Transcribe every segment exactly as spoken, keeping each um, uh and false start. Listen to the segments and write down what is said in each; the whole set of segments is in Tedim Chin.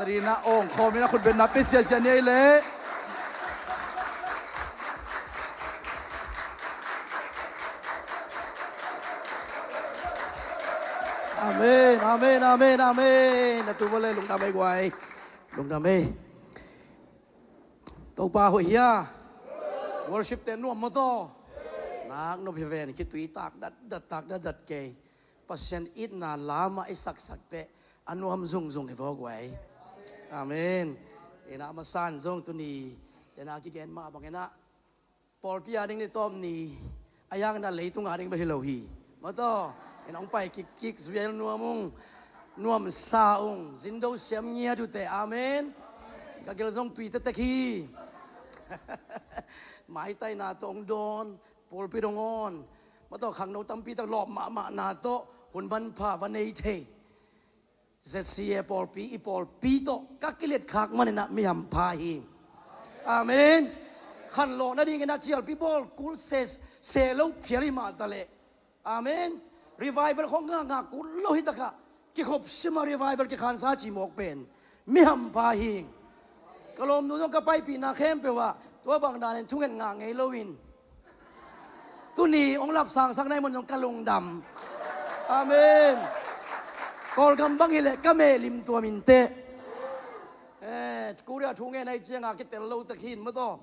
Rina ong khawm in a khutbetna pe siasia ni ei leh. Amen, amen, amen, amen. Na tu vawlei lungdam ei guai. Lungdam ei. Topa hoih hia. Worship te nuam maw taw. Nak nop hi ven, khitui tak datdat, tak datdat kei. Pasian itna lamah i saksak teh a nuam zungzung hi vaw guai. Amen. Ina masan zong tuni ina kigen mah bang ina pawlpi a ding ni tawm ni a yang ina leitung a ding bang hi lo hi. Maw taw, ina hong pai kikkik zuial nuam ung, nuamsa ung, zindo siam ngiat uh teh. Amen. Ka gil zong tui tetek hi. Maitaina tawh hong dawn, pawlpi dong awn. Maw taw, khangno tampi tak lawp mahmahna tawh hun manpha va nei thei. Z C A pawlpi, i pawlpi tawh ka kilet khak man ina mi hampha hi. Amen. Khanlawh nading ina cialpi bawl kul se, se lo phial hi mah ta leh. Amen. Revival khong ngah ngah kul lo hi takah kikhop sima revival kikhansa ci mawk pen mi hampha hi. Ka lawmnu zong ka paipihna khempeuh ah tua bang danin thungen ngah ngei loin tuni hong lapsangsak nai mun zong ka lungdam. Amen. Kawlgam bang hileh ka meh limtuam inteh. Eh, Korea thu ngen ai cianga kitel lo tak hin maw taw.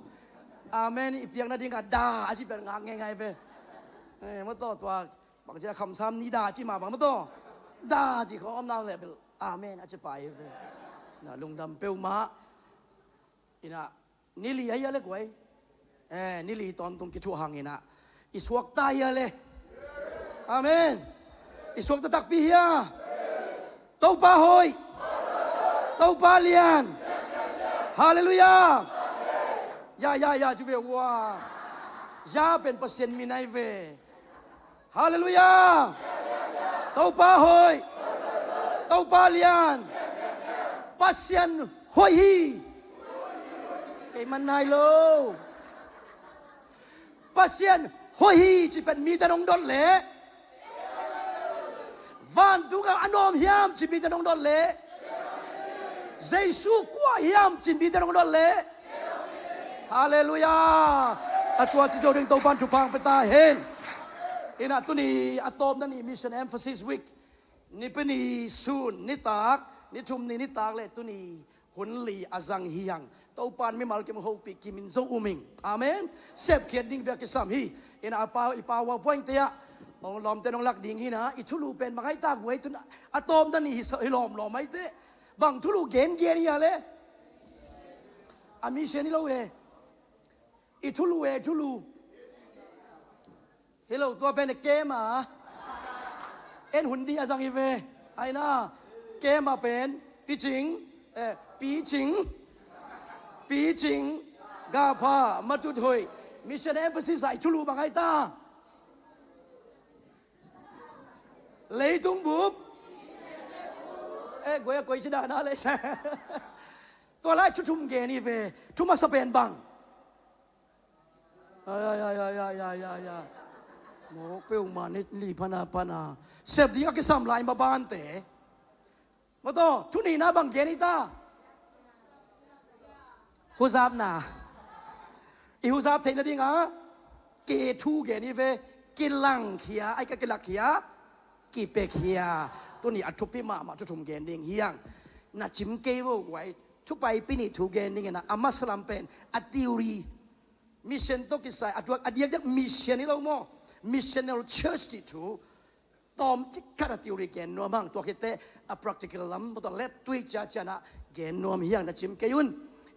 Amen i piakna dingah da a ci pen ngak ngei ngai ve. Eh, maw taw tua bang cia khamsam ni da ci mah bang maw taw. Da ci khawm om nau leh bel amen a ci pai ve. Na lungdam peuhmah. Ina nili ahi a le guai. Eh, nili tawntung kithuah hang ina i suakta ahi a le. Amen. I suakta takpi hia. Topa hoih. Topa lian. Halleluiah. Ya ya ya ci ve ua. Ya pen Pasian min ahi ve. Halleluiah. Topa hoih. Topa lian. Pasian hoih hi. Kei man nai lo. Pasian hoih hi ci pen mite nong dot leh. Vantung ah a nuam hiam ci mite nong dot leh. Jesu kua hiam ci mite nong dot leh. Halleluiah. A tua ci zo ding Topan thupha hong pia ta hen. Ina tuni a tawpna ni Mission Emphasis Week. Nipi ni sun nitak, ni thum ni nitak le tuni hun li a zang hi hang. Topan mimal kim hopih kimin zo um ing. Amen. Sepkhiat ding bia kisam hi. Ina a pau i pau a puaingte ah hong lawmte nong lak ding hina i thulu pen bang ai tak buai tun a tawpna ni hi lawmlawm aite. Bang thulu gengen hi a le. A mission hi lo he. I thulu e thulu. Hi lo tua pen e kema. En hun di a zang hi ve. Aina kema pen picing, eh, picing, picing, gapha matut hoi. Mission emphasis a i thulu bang ai ta. Leitung bup. Eh, guai a koi ci dana le sa. Tua lai thu thum gen hi ve. Thu masa pen bang. Ai ai ai ai ai ai ai ai. Mawk peuhmah ni li phana phana. Sep ding a kisam lai mabante. Maw taw thu nihna bang gen hi ta. Huzapna. I huzap theihna dingah ke thu gen hi ve. Kilangkhia ai ka kilakkhia. Kipekhia. Tuni a thupi mahmah thu thum gen ding hi hang. Na cim kei vo guai. Thu paipi nih thu gen ding ina a masa lam pen a theory. Mission tawh kisai a tuak a diakdiak mission hi lo maw? Missional church ti thu tawm cik khat a theory gen nuam hang, tua khit teh a practical lam maw taw let tuik ciacianah gen nuam hi hang na cim kei un.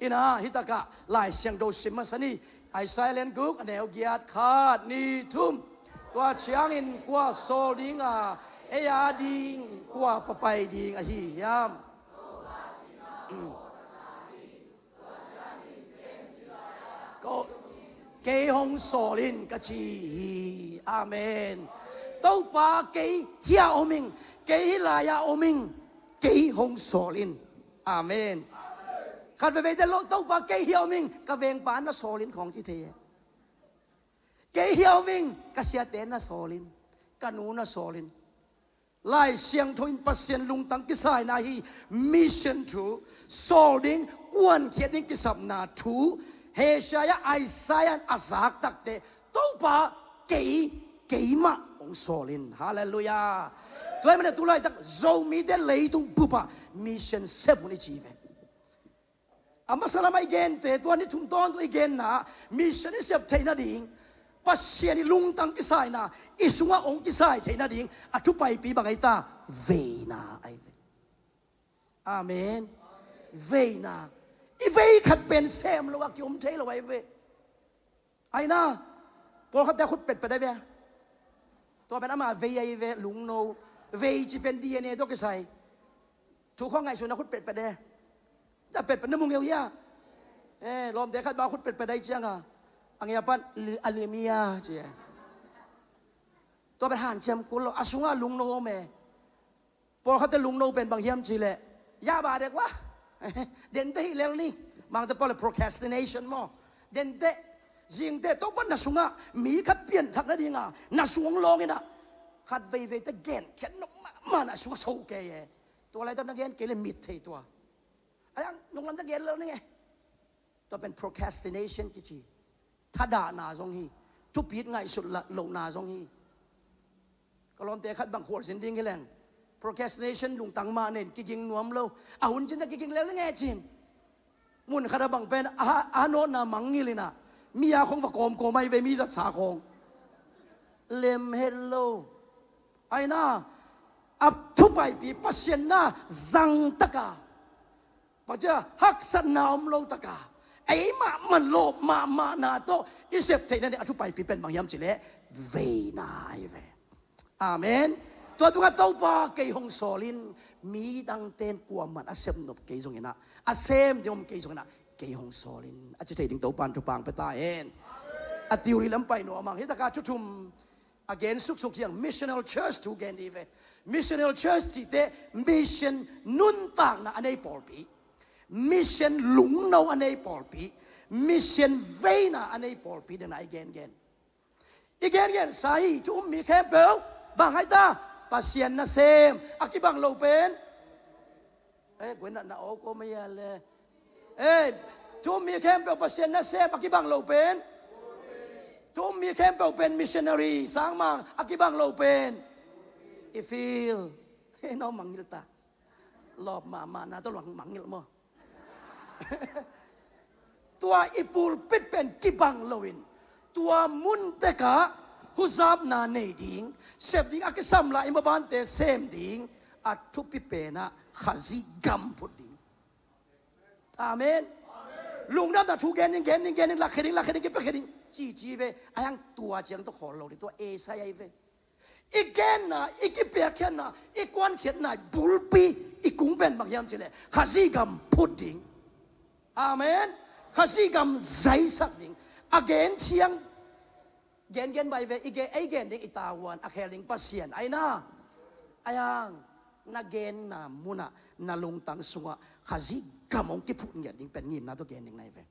Ina hitakah Lai Siangtho sim masa ni. Isaiah lian guk a neu giat khat ni thum. Tua ciangin kua sawl dinga ei a ding kua papai ding ahi hiam? Ko, kei hong sawl in ka ci hi. Amen. Topa kei hia om ing, kei hi lai-a om ing, kei hong sawl in. Amen. Khat veveite lo Topa kei hia om ing, ka vengpa na sawl in khawng ci thei e. Kei hia om ing, ka siate na sawl in, ka nu na sawl in. Lai Siangtho in Pasian lungtang kisaina hi. Mission thu, sawl ding, kuankhiat ding kisapna thu, Isaiah, Isaiah in a zak takteh, Topa, kei, keimah hong sawl in. Halleluiah. Tua ahih manin tu laitak Zomite leitung bup ah mission sep un i ci ve. A masa lamah i gente, tua ni thum tawntung i genna, mission i sep theih nading, Pasian i lungtang kisaina i sungah hong kisai theih nading a thupaipi bang ahi ta? Veina ahi ve. Amen. Veina. I vei khat pen sem lo a ki-om thei lo ahi ve. Ahi na, pawlkhatte khut petpet ahi ve. Tua pen ama vei ahi ve, lungno. Vei ci pen D N A tawh kisai. Thu khawng ngaihsun a khut petpet e. Tua petpet na mu ngeu hia? Eh, lawmte khat bang khut petpet ahi cianga, a ngei a pan li-, a limia ci e. Tua pen hanciam kul lo, a sungah lungno om e. Pawlkhatte lungno pen bang hiam cih leh, ya ba dek wa. Dente hih lel ni. Mangte pawl le procrastination maw. Dente, zingte, Topa na sungah mi khat pianthak nadinga na sung lawng inah, khat veivei te gen khiat nop mahmah na sungah so kei e. Tua laitak na gen kei le mit thei tua. Ai ang nunglam te gen lel ning e. Tua pen procrastination kici. Thadahna zong hi. Thupit ngaihsut la-, lohna zong hi. Ka lawmte khat bang khualzin ding hi leng, procrastination lungtang mah nen, kiging nuam lo. A hun cin ta kiging lel nge cin. Mun khat a bang pen a, a nawtna mangngilh inah, mi a khong va kawmkawm ahi ve, mi zatsa khong. Lem het lo. Ahi na, a thupaipi Pasian na zangtaka, Pasian haksatna om lo taka, eimah man lawp mahmahna tawh i sep theih nading a thupaipi pen bang hiam cih leh veina ahi ve. Amen. Tua tungah Topa kei hong sawl in, midangte in kuaman a sepnop kei zong inah, a sem ding om kei zong inah, kei hong sawl in a ci thei ding Topa in thupha hong pia ta hen. A theory lam pai nuam ang, hi taka thu thum a gen suksuk hi ang. Missional church thu gen dih ve. Missional church cihte mission nuntakna a nei pawlpi, mission lungno a nei pawlpi, mission veina a nei pawlpi dena i gengen. I gengen sa hi. Thu um mi khempeuh bang ahi ta? Pasian nasem a kibang lo pen. Eh, guai na na aw ko maya le. Eh, thu um mi khempeuh Pasian nasem a kibang lo pen. Thu um mi khempeuh pen missionary, sangmang a kibang lo pen. I feel. Eh, na mangngilh ta. Lawp mahmahna tawh luang mangngilh maw. Tua i pulpit pen kibang loin, tua mun tekah huzapna nei ding, sep ding a kisam lai i mabante sem ding, a thupi penah Khazih gam phut ding. Amen. Lungdamna thu gen ding, gen ding, gen ding, lakkhia ding, lakkhia ding, kipiakhia ding cici ve. Ahi hang tua ciang tawh khawl lo ding, tua esai ahi ve. I genna, i kipiakkhiatna, i kuankhiatna bulpi, i kung pen bang hiam cih leh Khazih gam phut ding. Amen. Khazih gam zaisak ding. A gen ciang, gen gen bai ve, i gen, ei gen ding i tavuan a khel ding Pasian ahi na. Ahi hang na genna munah, na lungtang sungah Khazih gam hong kiphut ngiat ding pen ngimna tawh gen ding na hi ve.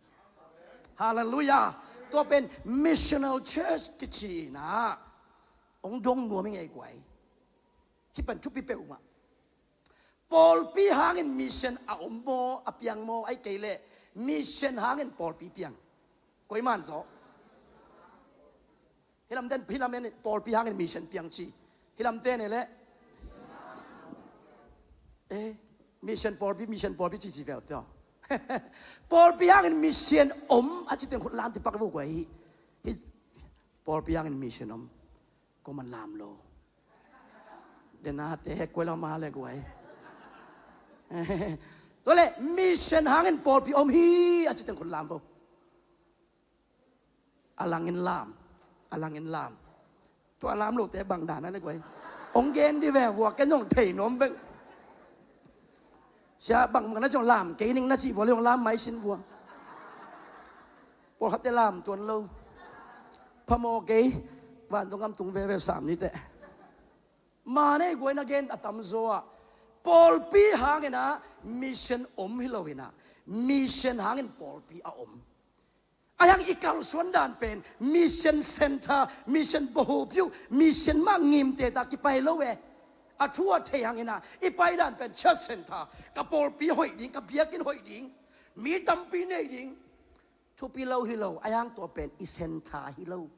Halleluiah. Tua pen missional church kici inah hong dong nuam i ngei guai. Hih pen thupi peuhmah. Pawlpi hangin mission a om maw, a piang maw, ahih kei leh mission hangin pawlpi piang? Koi man zaw? Hih lamten, hih lamten pawlpi hangin mission piang ci. Hih lamten e leh, eh, mission pawlpi, mission pawlpi cici veu tio. Pawlpi hangin mission om a ci teng khut lam ti pak vo guai hi. Hih pawlpi hangin mission om. Ko man lam lo. Dena te hek kuai lo ma le guai. Tua le mission hangin pawlpi om hi a ci teng khut lam vo. A langin lam. A langin lam. Tua lam lote bang dan a le guai. Hong gen di ve vua, ken zong thei nuam veng. Sia bang bang na zong lam kei ning na ci vua le zong lam mai sin vua. Pawlkhatte lam tuan lo. Phamawh kei. Vantung gam tung veve sam niteh. Ma nei guai na gen a tamzaw ah, pawlpi hangin ah mission om hi lo inah, mission hangin pawlpi a om. Ahi hang i kalsuan dan pen mission center, mission bahupiu, mission mah ngimte ta kipai lo e. A thu a thei hangin ah i paidan pen church center, ka pawlpi hoih ding, ka biakinn hoih ding, mi tampi nei ding. Thupi lo hi lo, a hang tua pen i center hi lo.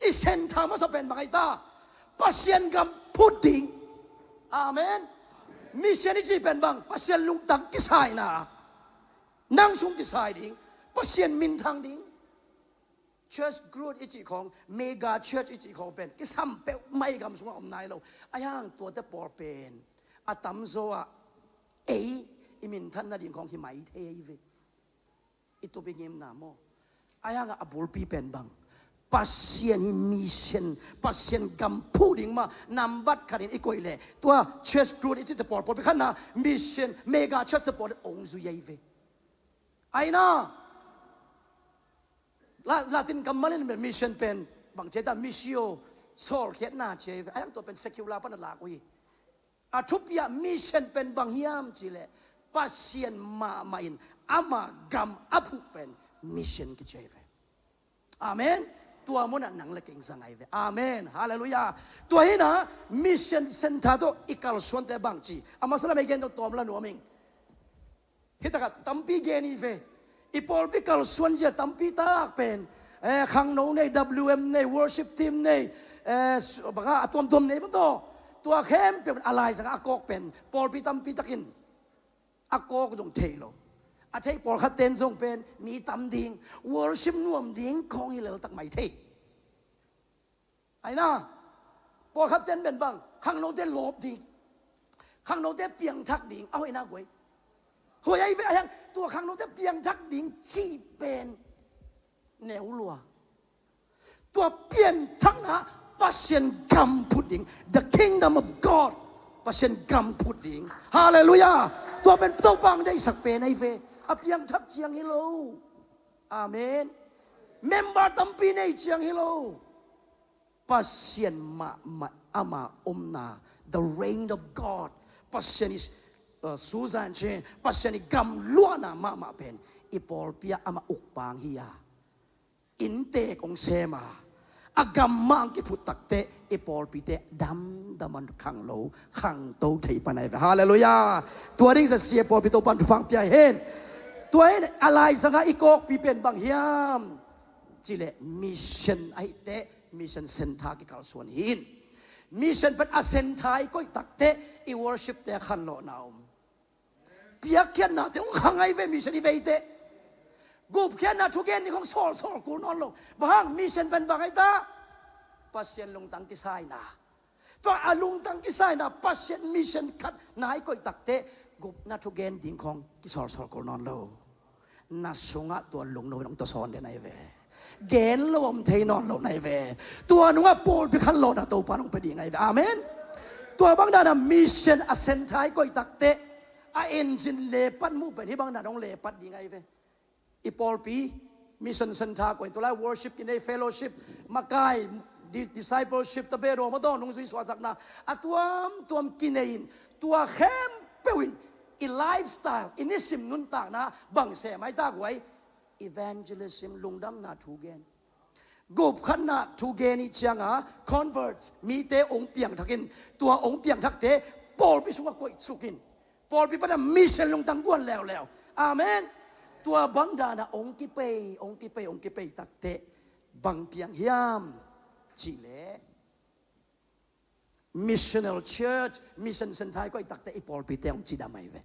I center masa pen bang ahi ta? Pasian gam phut ding. Amen. Mission i cih pen bang? Pasian lungtang kisaina. Nang sung kisai ding. Pasian minthang ding. Church growth i cih khong, mega church i cih khong pen kisam peuhmah i gam sungah om nai lo. A hang tuate pawl pen a tamzaw ah ei i minthan nading khong hi mai thei ve. I tup i ngimna maw? A hang a bulpi pen bang? Pasian hi, mission, Pasian gam phut ding mah nambat khatin i koih leh, tua church growth i cihte pawl, pawlpi khatna, mission, mega church te pawl ong zui ahi ve. Aina, La-, Latin kammal in mission pen bang ci ahi ta? Missio, sawlkhiatna ci ahi ve. A hang tua pen secular pan a lak uh hi. A thupi ah mission pen bang hiam cih leh Pasian mahmah in ama gam a phuh pen mission kici ahi ve. Amen. Tua munah nang le kei zang ahi ve. Amen. Halleluiah. Tua hi-in ah mission center tawh i kalsuante bang ci? A masa lam i gen tawh tawm la nuam ing. Hi takah tampi gen hi ve. I pawlpi kalsuan zia tampi tak pen, eh, khangno nei, W M nei, worship team nei, eh, su-, bang a, a tuamtuam nei bang tawh. Tua khempeuh a laizang a kawk pen pawlpi tampi takin a kawk zong thei lo. A thei pawlkhat ten zong pen mi tam ding, worship nuam ding khong hi lel tak mai thei. Aina, pawlkhat ten pen bang, khangnote lawp ding, khangnote piangthak ding, a hoihna guai. Hoih ahi ve, a hang tua khangnote piangthak ding cih pen neu lua. Tua pianthakna Pasian gam phut ding, the kingdom of God, Pasian gam phut ding. Halleluiah. Tua pen Topa deihsak pen ahi ve. A piangthak ciang hi lo. Amen. Member tampi nei ciang hi lo. Pasian mahmah ama omna, the reign of God. Pasian is, uh, Susan Chin, Pasian i gam luahna mahmah pen i pawlpi ah ama ukpa hi a, inntek ong sem a, a gam mah ong kiphut takteh i pawlpite damdam a khanglo, khangto thei pan ahi ve. Halleluiah. Tua ding zah sia pawlpi Topan thupha pia hen. Tua hen a laizang a i kawkpi pen bang hiam cih leh mission ahi teh, mission center kikalsuan hi in. Mission pen a center i koih takteh i worship te khanlawhna om. Piakkhiatnate hong khang ahi ve, mission i vei teh. Gupkhiatna thugen ni khong sawlsawl kul nawn lo. Bang hang? Mission pen bang ahi ta? Pasian lungtang kisaina. Tua a lungtang kisaina Pasian mission khatna i koih takteh gupna thugen ding khong kisawlsawl kul nawn lo. Na sungah tua lungno in hong tawsawn den ahi ve. Gen lo om thei nawn lo na hi ve. Tua nungah pawlpi khanlawhna Topa in hong pia ding ahi ve. Amen. Tua bang dana mission a center i koih takteh a engine lepat muh pen hih bang dana hong lepat ding ahi ve. I pawlpi mission center koih, tulai worship kinei, fellowship, makai, di-, discipleship, tabedo madaw nungzui suahsakna a tuamtuam kinei in, tua khempeuh in i lifestyle, i nisim nuntakna bang sem ahi ta guai? Evangelism, lungdamna thugen. Gupkhatna thugen i cianga converts, mite ong piangthak in, tua ong piangthakte pawlpi sungah koihsuk in, pawlpi pana mission lungtang guan leuleu. Amen. Tua bang dana ong kipei, ong kipei, ong kipei takteh bang piang hiam cih leh missional church, mission center i koih takteh i pawlpite hong cidam ahi ve.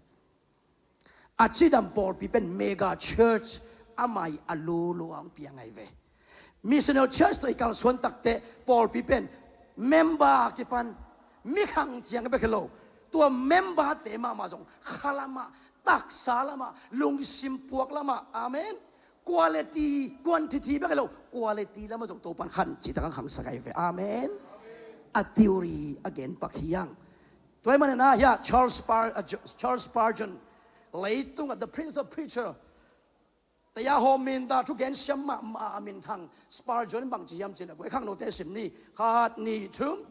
A cidam pawlpi pen mega church a mai a lulua hong piang ahi ve. Missional church tawh i kalsuan takteh pawlpi pen member kipan mi khang ciang bek hi lo, tua member te mahmah zong kha lamah, taksa lamah, lungsim puak lamah. Amen. Quality, quantity bek hi lo, quality lamah zong Topan khan citak ang khangsak ahi ve. Amen. A theory a gen pak hiang. Tua ahih manin ah hiah Charles Spur-, uh, Charles Spurgeon, leitungah the Prince of Preacher, taya hawm minda thugen siam mahmah a minthang Spurgeon in bang ci hiam cih leh, guai khangnote sim ni. Khat, nih, thum.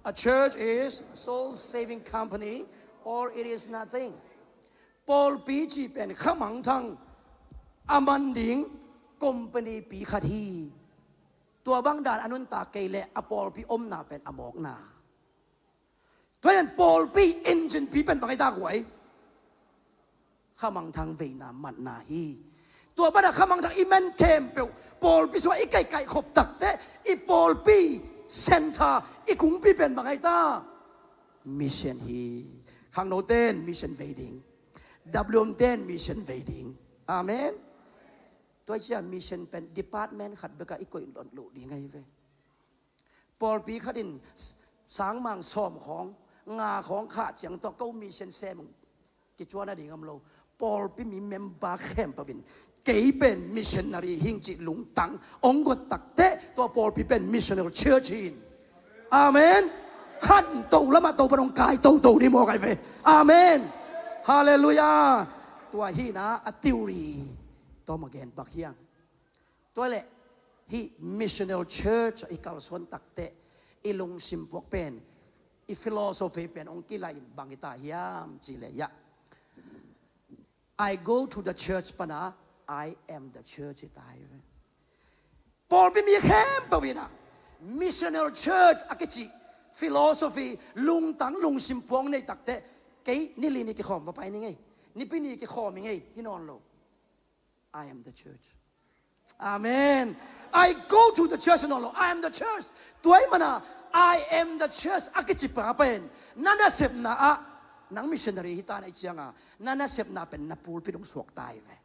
A church is a soul saving company or it is nothing. Pawlpi cih pen khamangthang a man ding company pi khat hi. Tua bang dan a nuntak kei leh a pawlpi omna pen a mawkna. Tua in pawlpi engine pi pen bang hi ta guai? Khamangthang veina matna hi. Tua banah khamangthang i man khempeuh pawlpi sungah i kaihkaih khop takteh i pawlpi center, i kungpi pen bang hi ta? Mission hi. Khangno ten mission vei ding. W M ten mission vei ding. Amen. Tua hi ciah mission pen department khat bekah i koih lot loh ding ahi ve. Pawlpi khat in sangmang sawm khawng, nga khawng khah ciang tawh ko mission sem ung, kicuan a ding om lo. Pawlpi mi member khempeuh in kei pen missionary hing cih lungtang ong guat takteh tua pawlpi pen missional church hi in. Amen. Khanto lamah Topan ong kai toto ding maw kai ve. Amen. Halleluiah. Tua hi na a theory tawm a gen pak hiang. Tua leh hih missional church i kalsuan takteh i lungsim puak pen, i philosophy pen ong kilai in bang hi ta hiam cih leh, ya, I go to the church pana, I am the church hi ta hi ve. Pawlpi mi khempeuh in ah missional church a kici philosophy, lungtang lungsim puak nei takteh, kei ni li ni kikhawm va pai ni ngei, nipi ni kikhawm hi ngei hi nawn lo. I am the church. Amen. I go to the church nawn lo. I am the church. Tua ahih mana I am the church a kici pa pen na nasepna ah nang missionary hi ta na hih cianga na nasepna pen na pulpit ong suak ta hi ve.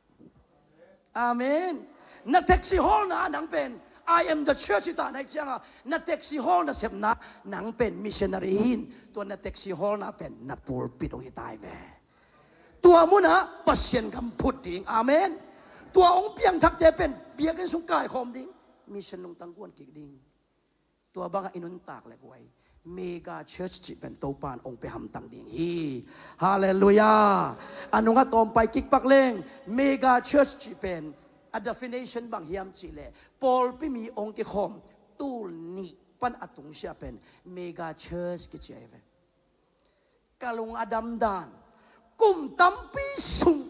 Amen. Na taxi hawlna ah nang pen I am the church hi ta na hih cianga na taxi hawlna sepna nang pen missionary hi in, tua na taxi hawlna pen na pulpit ong hi ta hi ve. Tua munah Pasian gam phut ding. Amen. Tua ong piangthakte pen biakinn sung kaikhawm ding, mission lungtang guan kik ding. Tua bangah i nuntak leh guai, mega church cih pen Topan ong pia hamtang ding hi. Halleluiah. A nungah tawmpai kik pak leng, mega church cih pen a definition bang hiam cih leh pawlpi mi ong kikhawm tul nih pan a tungsiah pen mega church kici ahi ve. Ka lung a damdan. Kum tampi sung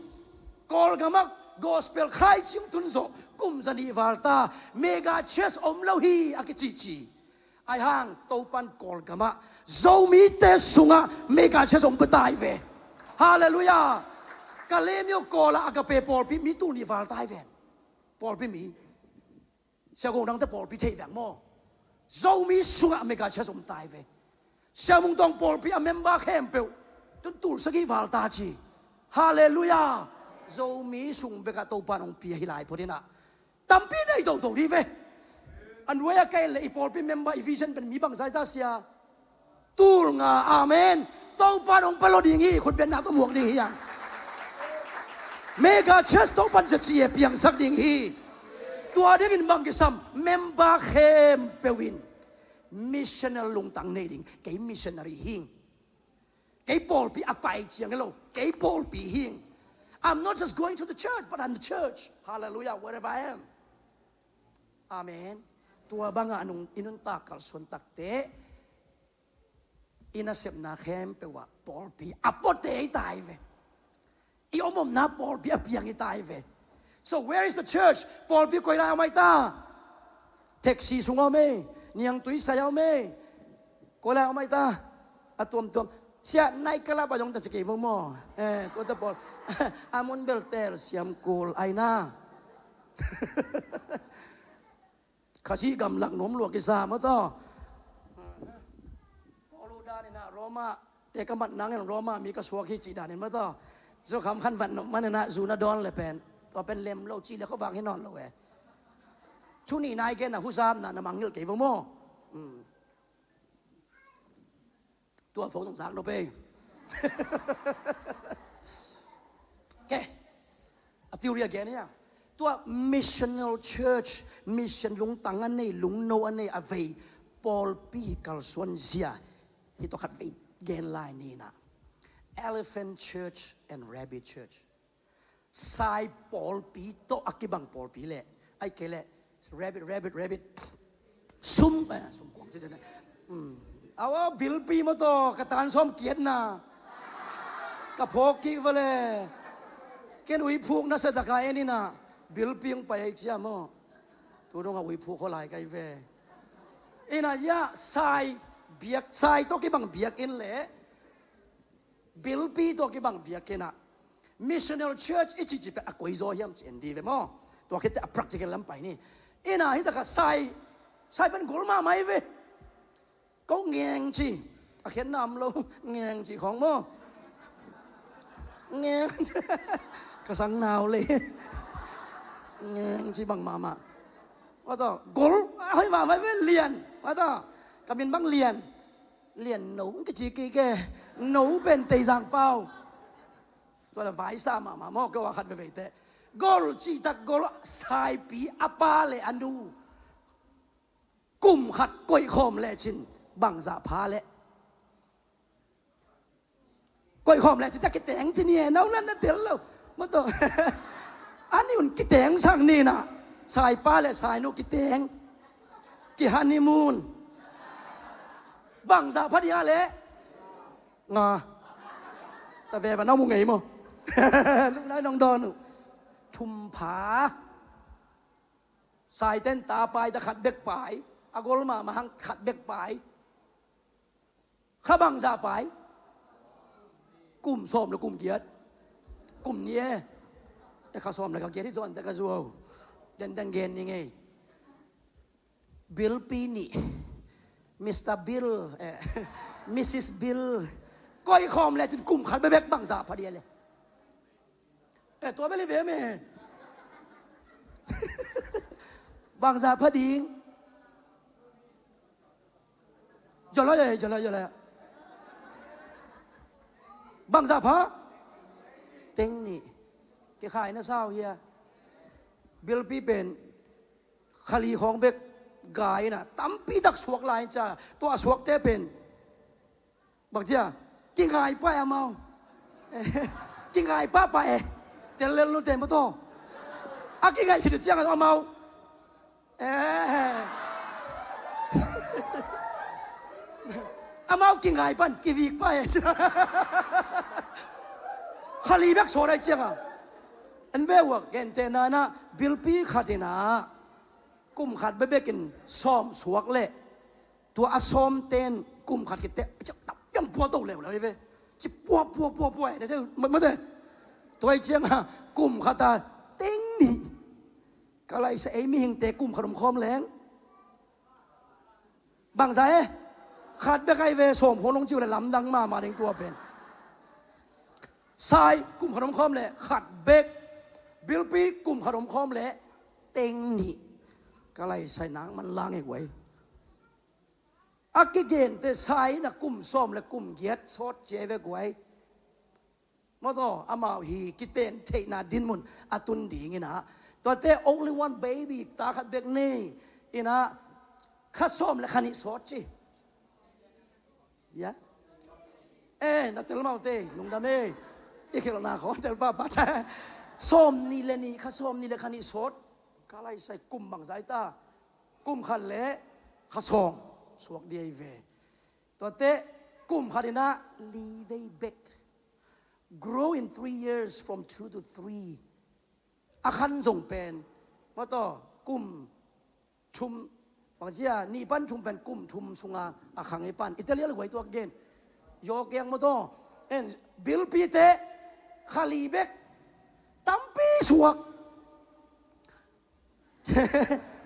Kawlgamah gospel khaici ong tun zawh kum zanih val ta, mega church om lo hi a kicici. Aihang Topan Kawlgamah Zomite sungah mega church om pia ta hi ve. Halleluiah. Ka lem uh Kawlah Agape pawlpi mi tul nih val ta hi ven. Pawlpi mi Sia Gong Dangte pawlpi thei veng maw? Zomi sungah mega church om ta hi ve. Sia Mung Tawng pawlpi a member khempeuh tun tul sagih val ta ci. Halleluiah. Zomi sung bekah Topan ong pia hi lai phot inah tampi nei toto dih ve. A nuai a kei leh i pawlpi member i vision pen mi bangzah ta sia? Tul nga. Amen. Topan ong palo ding hi, khutbetna tawh muak ding hi ang. Mega church Topan zaci e piangsak ding hi. Tua dingin bang kisam, member khempeuh in missional lungtang nei ding. Kei missionary hing. Kei pawlpi a pai ciang hi lo. Kei pawlpi hing. I'm not just going to the church, but I'm the church. Hallelujah, wherever I am. Amen. Tua bangah a nung i nuntak kalsuan takte i nasepna khempeuh ah pawlpi a puate hi ta hi ve. I omomna pawlpi a piang hi ta hi ve. So where is the church? Pawlpi koi lai om ahi ta? Taxi sung om ei, niangtui sai om ei. Koi lai om ahi ta? A tuamtuam. Sia, nai kalap a dong ta ci kei vo maw? Eh, tua ta pawl. A mun bel tel siam kul aina. Khazih gamlak nuam lua kisa maw taw. Paul uh dan inah Roma te ka mat nangin Roma mi ka suak hi cih dan in maw taw. Zu kham khan vat nop man inah zu na dawn le pen, tua pen lem lo cih le khuavak hi nawn lo e. Thu nih nai gen a huzamna na mangngilh kei vo maw? Tua fo tong zak nop ei. Ke. A theory a gen ia, tua missional church, mission lungtang a nei, lungno a nei a vei pawlpi kalsuan zia hi tua khat vei gen lai ni inah. Elephant church and rabbit church. Sai pawlpi tawh a kibang pawlpi leh, ai kei leh, rabbit, rabbit, rabbit. Sum, eh, sum kuang ci ci na. Aw, bilpi maw taw, ka tan sawm kiatna ka phawk kik va le. Ken uiphuk na sa taka en inah bilpi hong pai ai cia maw? Tu dongah uiphuk khaw lai kai ve. Inah ia sai Biak sai tawh kibang biakinn le bilpi tawh kibang biakinn ah missional church i cihcih pen a koi zaw hiam ci en dih ve maw? Tua khitteh a practical lam pai ni. Ina hi takah sai, sai pen gol mahmah hi ve. Ko ngeng ci a khiatna om lo. Ngeng ci khawng maw? Ngeng. Ka sang nau le. Ngeng ci bang mahmah. Mataw, gol a hoih mahmah ve. Lian. Mataw, ka min bang Lian. Lian No kici kei ke. No pen Teizang pau. Tua la vaisa mahmah maw, ka ua khat veveite. Gol cihtak gol, saipi a pa le a nu kum khat koihkhawm lecin bangzah pha leh? Koihkhawm lecin cia kiteng ci ni e, no lan na tel lo. Mataw. A ni un kiteng sang ni na. Saipa le sainu kiteng. Ki honeymoon. Bangzah pha dih a leh? Nga. Ta veva na mu ngei maw? Lungnai nong dawn uh. Thum pha. Saiten ta pai ta khat bek pai. A gol mahmah hang khat bek pai. Kha bangzah pai? Kum sawm le kum giat. Kum ni e. E, kha sawm le kha giat hi zaw an ta ka zuau. Denden gen ni ngei. Bilpi nih. Mister Bill, eh, Missus Bill. Koihkhawm lecin kum khat bebek bangzah pha dih a leh? Eh, tua bel hi ve me. Bangzah pha ding? Joloi, eh, joloi, joloi. Bangzah pha? Teng nih. Kikhai na sau hia? Bilpi pen khali khawng bek gai na tampi tak suak lai in cia, tua a suakte pen bang cia, kingai pah e amau. Kingai pahpah e. Tel lel nute mataw. A kingai khit uh ciang amau, eh, amau kingai pan kivik pah e. Khali bek sawt ai cianga. An ve uh a, gentehna inah bilpi khat inah kum khat bebekin sawm suak leh tua a sawmten kum khat kitte ciang tam ciang pua to leuleu hi ve. Ci pua pua pua pua e, mate. Tua hi cianga kum khata teng nih. Ka laisa ei mihingte kum khat om khawm leng bangzah e? Khat bek ai ve, sawm khawng nong ci uh le lamdang mahmah ding tua pen. Sai kum khat om khawm le khat bek. Bilpi kum khat om khawm le teng nih. Ka laisa ei nang man lang e guai. A kigente sai inah kum sawm le kum giat sawt ci e ve guai. Mataw, amau hi kiten theihna dinmun a tun ding inah. Tuate only one baby, ta khat bek nei inah kha sawm le kha nih sawt ci. Ya. Eh, na tel maute, lungdam e. I khelhna khawng tel pahpah ta. Sawm nih le nih, kha sawm nih le kha nih sawt. Ka laisa ei kum bangzah ai ta? Kum khat le kha sawm suak dih ai ve. Tuate kum khat inah li vei bek. Grow in three years from two to three. A khan zong pen mataw kum thum, bang cia, nih pan thum pen kum thum sunga a khang hi pan. Italia le guai tuak gen. Yaw keng mataw. En, bilpite khali bek tampi suak.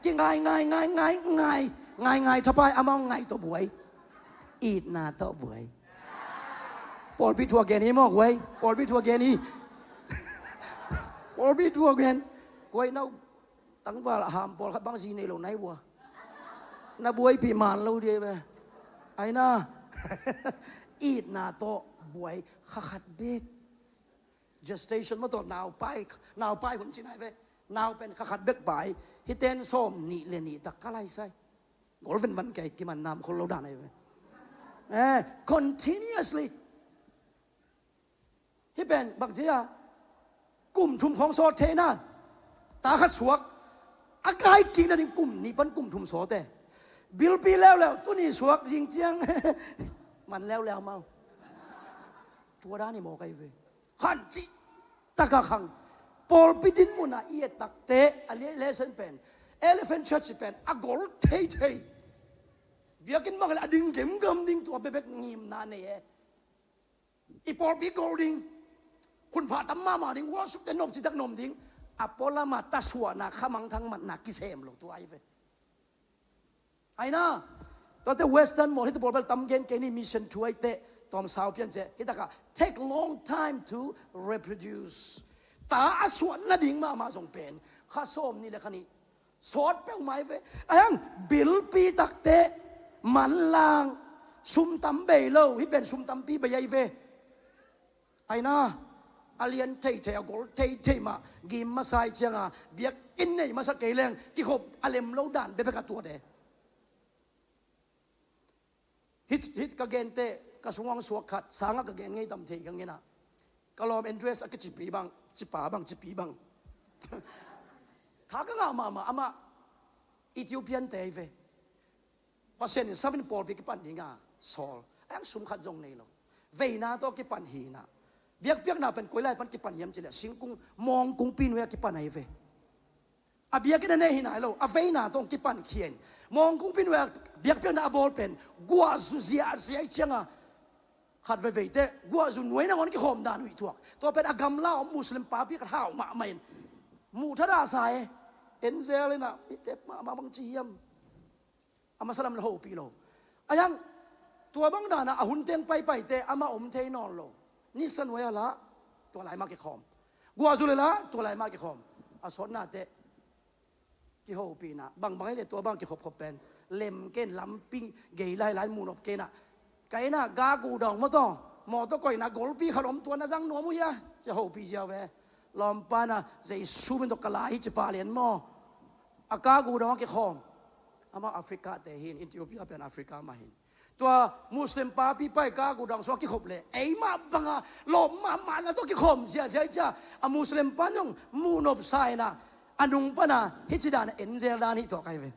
Kingai ngai ngai ngai ngai ngai ngai thapai, amau ngai tawh buai. Itna tawh buai. Pawlpi thu a gen hi maw guai? Pawlpi thu a gen hi. Pawlpi thu a gen. Guai, nau tangval a ham pawlkhat bang zi nei lo nai vua. Na buaipih man lo dih ve. Aina. Itna tawh buai. Kha khat bek. Gestation mataw, naupai, naupai hun ci nai ve. Nau pen kha khat bek pai. Hiten sawm nih le nih tak ka laisa ei. Gol ven van kei kiman nam khol lo dan ai ve. Eh, continuously. Hih pen bang cia, kum thum khawng sawt thei na. Ta khat suak. A kai kik nading kum nih pan kum thum sawt e. Bilpi leuleu, tuni suak zing ciang man leuleu mau. Tua dan hi mawk ai ve. Khan cih taka khang. Pawlpi dinmun a i et takte a liai lesen pen, Elephant Church pen a gol theithei. Biakinn bang le a ding gemgam ding, tua bekbek ngimna nei e. I pawlpi gol ding, hun pha tam mahmah ding, worship te nop citak nop ding. A pualama tasuahna, khamangthang matna kisem lo tua ahi ve. Aina, tuate Western maw, hite pawlpi tam gen kei ni, mission thu aite, tawm sau pian ce. Hitakah take long time to reproduce. Ta a suah nading mahmah zong pen kha sawm ni le kha ni sawt peuhmah ahi ve. Ahi hang bilpi takte, manlang, sum tam bei lo, hih pen sum tampi bei ahi ve. Aina, a lian theithei, a gol theithei mah gim masa i cianga, biakinn nei masa kei leng kikhop a lem lo dan bekbek a tuat e. Hih, hih ka gente, ka sungah suak khat, sangah ka gen ngei tam thei ka ngenah. Ka lawm Andres a kicipi bang, cipa bang, cipi bang. Tha ka ngah mahmah, amah Ethiopian te ahi ve. Pasian in samin pawlpi kipan dinga sawl. Ahi hang sum khat zong nei lo. Veina tawh kipan hinah. Biakpiakna pen koi lai pan kipan hiam cileh, singkung, mawngkungpi nuai-ah kipan ahi ve. A biakinn a nei hi nai lo, a veina tawh kipan khian. Mawngkungpi nuai-ah biakpiakna a bawl pen guahzu ziahziah i cianga, khat veiveite guahzu nuai nangawn kikhawm dan uh i thuak. Tua pen a gamla om Muslim papi khat hau mahmah in muh thadah sa e. Angel inah, mite mahmah bang ci hiam. A masa lam le hopih lo. Ahi hang tua bang danah a hun teng paipaite amah om thei nawn lo. Nisa nuai-ah lah tua lai mah kikhawm. Guahzu le lah tua lai mah kikhawm. A sawtnate kihopihna bangbang ahi le tua bang kikhopkhop pen lem ken, lampi gei lailai muhnop kenah. Ka innah ga gudawng mawtaw, mawtaw koihna golpi khat om, tua na zang nuam uh hia, ci a hopih ziau ve. Lawmpa na Jesu min tawh ka la hi ci pah lian maw. A ka gudawng a kikhawm. Amah Africa te hi in, Ethiopia pen Africa mah hi in. Tua Muslim papi pai ka gudawng sungah kikhop leh ei mah banga lawm mahmahna tawh kikhawm ziahziah i cia. A Muslim pa in zong muhnop sa inah, a nung pana hih ci dan a angel dan hi tuak ahi ve.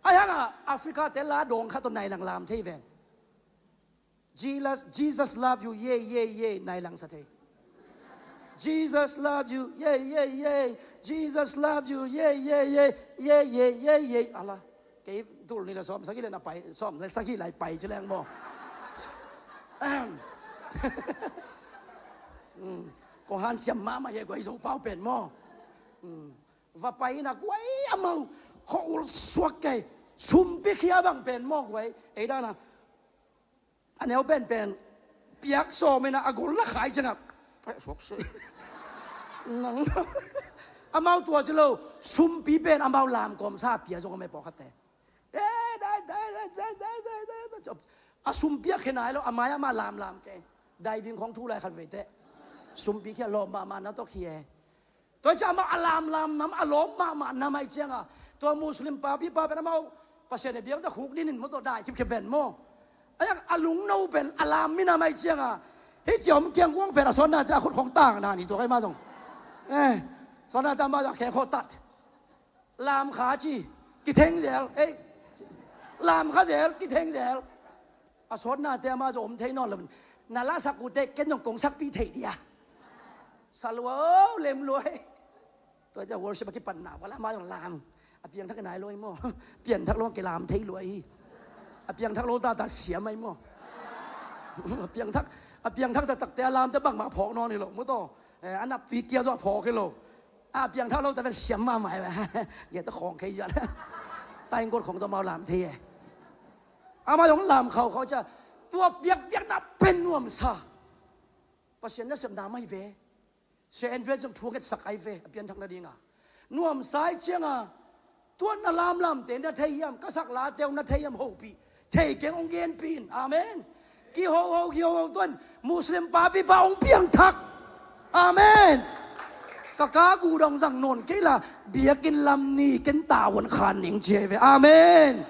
Ahi hangah Africa te la dawng khat tawh nai lang lam thei ven. Jesus, Jesus love you, ye, ye, ye, nai lang sa thei. Jesus love you, ye, ye, ye. Jesus love you, ye, ye, ye. Ye, ye, ye, ye. Ala. Kei tul ni la sawm sagih le na pai, sawm sagih lai pai ci leng maw. Ahem. Mm. Kong hanciam mahmah hi e, guai Zopau pen maw. Mm. Va pai inah guai amau khua ul suak kei, sumpi khia bang pen maw guai. Ei dana a neu penpen piak sawm inah a gol la khai ciangah, suak sui. Nang amau tua ci lo, sumpi pen amau lamkawm sa pia zong a mei pawlkhatte. Eh, dai, dai, dai, dai, dai, dai, dai. A sumpi a khe nai lo, a mai amah lamlam kei. Diving khong thu lai khat veite. Sumpi khia lawm mahmahna tawh khia. Tua hi ciah amah a lamlam nam, a lawm mahmah nam ahi cianga, tua Muslim papi pa pen amau Pasian a biakta khuk dinin maw, tua dai thip khe ven maw. Ahi hang a lungno pen a lam minam ahi cianga, hih ciah om kiangkuang pen a sawtnate a khut khong tangna ni tua kai mah zong. Eh, sawtnate amah zong a kheng khawh tat. Lam kha ci, kitheng zel, ei. Lam kha zel, kitheng zel. A sawtnate amah zong om thei nawn lo. Na la sak uh teh ken zong kong sakpih thei dia. Sa lua o, lem lua e. Tua ciah worship a kipanna vala amah zong lam. A piangthak nai lua hi maw. Pianthak lo kilam thei lua hi. A piangthak lo tata siam ahi maw. A piangthak, a piangthak taktakte a lamte bangmah phawk nawn hi lo maw taw. Eh, a nappi kia zong a phawk hi lo. A piangthak lo ta ven siam mahmah hi ve. Nge ta khawng khei zian. Ta in got khawng ta mau lam thei e. Amah zong lam khaukhau ciah. Tua biakpiakna pen nuamsa. Pasian nasepna mah hi ve. Sia Andres zong thu ngetsak ahi ve, a pianthak nadinga. Nuamsa ahi cianga, tuan na lamlamte na thei hiam, ka sak late hong na thei hiam hopih. Thei keng hong genpih in. Amen. Kihoho, kihoho tuan Muslim papi pa hong piangthak. Amen. Ka ka gudawng zang nawn kei la, biakinn lam ni ken tavuan khan ning ci ahi ve. Amen.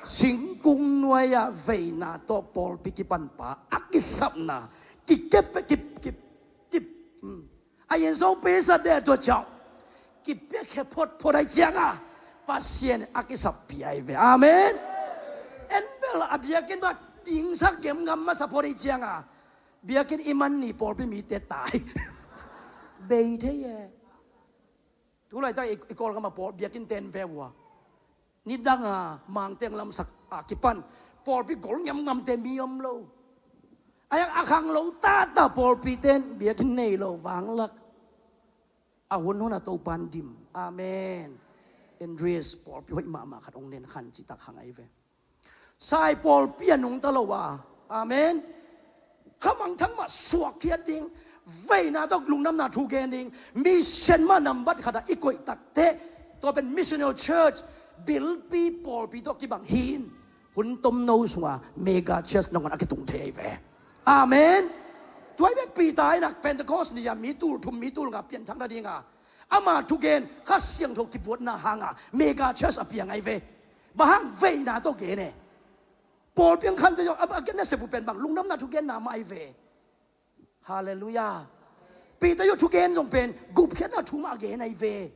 Singkung nuai-ah veina tawh pawlpi kipanpa a kisapna, kikep, kip, kip, kip. Hmm. A yen song pesa de tua ciang kipiakhia photphot ahi cianga Pasian a kisappi ahi ve. Amen. En bel a biakinn mah dingsak gemgam masa phot ahi cianga biakinn i man ni pawlpi mite tai. Bei thei e. Tulaitak i, i Kawlgam a pawl biakinn ten ve ua. Nidanga mangteng lamsak a kipan pawlpi gol ngamngamte mi om lo. A yang a khang lo tata pawlpite in biakinn nei lo vanglak. A hun hun a Topan dim. Amen. Andres pawlpi hoih mahmah khat ong nen khan citak hang ahi ve. Sai pawlpi a nungta lo a. Amen. Khamangthang mah suakkhiat ding, veina tawh lungdamna thu gen ding, mission mah nambat khat a i koih takteh, tua pen missional church, bilpi pawlpi tawh kibang hi in, hun tomno sunga mega church nangawn a kitung thei ahi ve. Amen. Tua ahi ve Peter in a Pentecost ni a mi tul thum mi tul nga pianthak nadinga ama thugen Kha Siangtho kibuatna hanga mega church a piang ahi ve. Bang hang? Veina tawh gen e. Pawlpi ang khante zong a gen nasep uh pen bang? Lungdamna thugenna mah ahi ve. Halleluiah. Peter zong thugen zong pen gupkhiatna thu mah a gen ahi ve.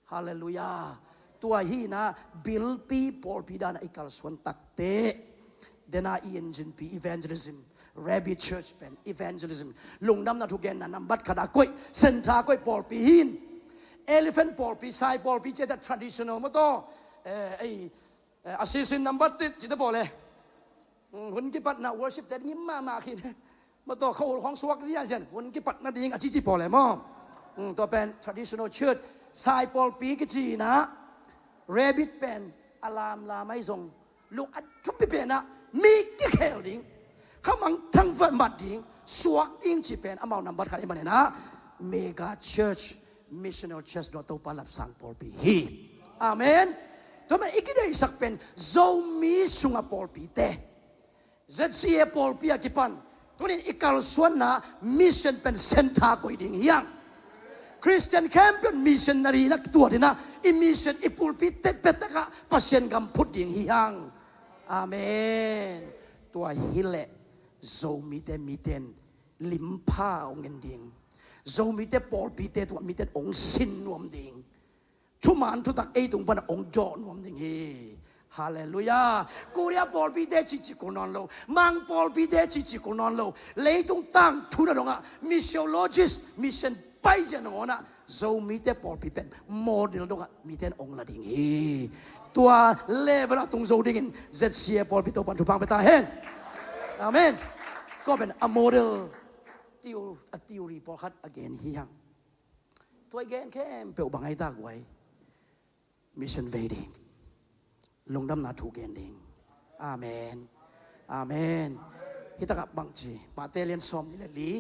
Halleluiah. Tua hi na, bilpi pawlpi dana i kalsuan takteh, dena i engine pi evangelism, Rabbit Church pen evangelism, lungdamna thugenna nambat khat a koih, center a koih pawlpi hi in. Elephant pawlpi, sai pawlpi cihte traditional maw taw, eh, ei, eh, a sisin nambat tit cihte pawl e. Mm, hun kipatna worship te ngim mahmah khin. Maw taw, kha ul khawng suak ziahziah in hun kipat nading a cici pawl e maw? Mm, tua pen traditional church, sai pawlpi kici in ah, Rabbit pen a lamlam ahi zong, lung a thupi pen ah mi kikhel ding, khamangthang vat mat ding, suak ding cih pen amau nambat khat ahih manin ah, mega church, missional church, tua Topa lapsang pawlpi hi. Amen. Tua manin i kideihsak pen Zomi sunga pawlpite, Z C A pawlpi a kipan, tunin i kalsuanna mission pen center koih ding hi hang. Christian khempeuh missionary na tuat in ah, i mission, i pulpit te petak ah Pasian gam phut ding hi hang. Amen. Tua hileh Zomite mite in limpha ong en ding, Zomite pawlpite tungah mite in ong sin nuam ding, thuman thutak ei tung pana ong dawh nuam ding hi. Halleluiah. Korea pawlpite cihcih kul nawn lo, Mang pawlpite cihcih kul nawn lo, leitung tangthu na dongah missiologist, mission paizia nangawnah Zomite pawlpi pen model dongah mite in ong la ding hi. Tua level ah tung zo dingin Z C A pawlpi Topan thupha ong pia ta hen. Amen. Tua pen a model theo-, a theory pawlkhat a gen hi hang. Tua i gen khempeuh bang ahi ta guai? Mission vei ding, lungdamna thu gen ding. Amen. Amen. Hitakah bangci, Matthai lian sawm nih le li,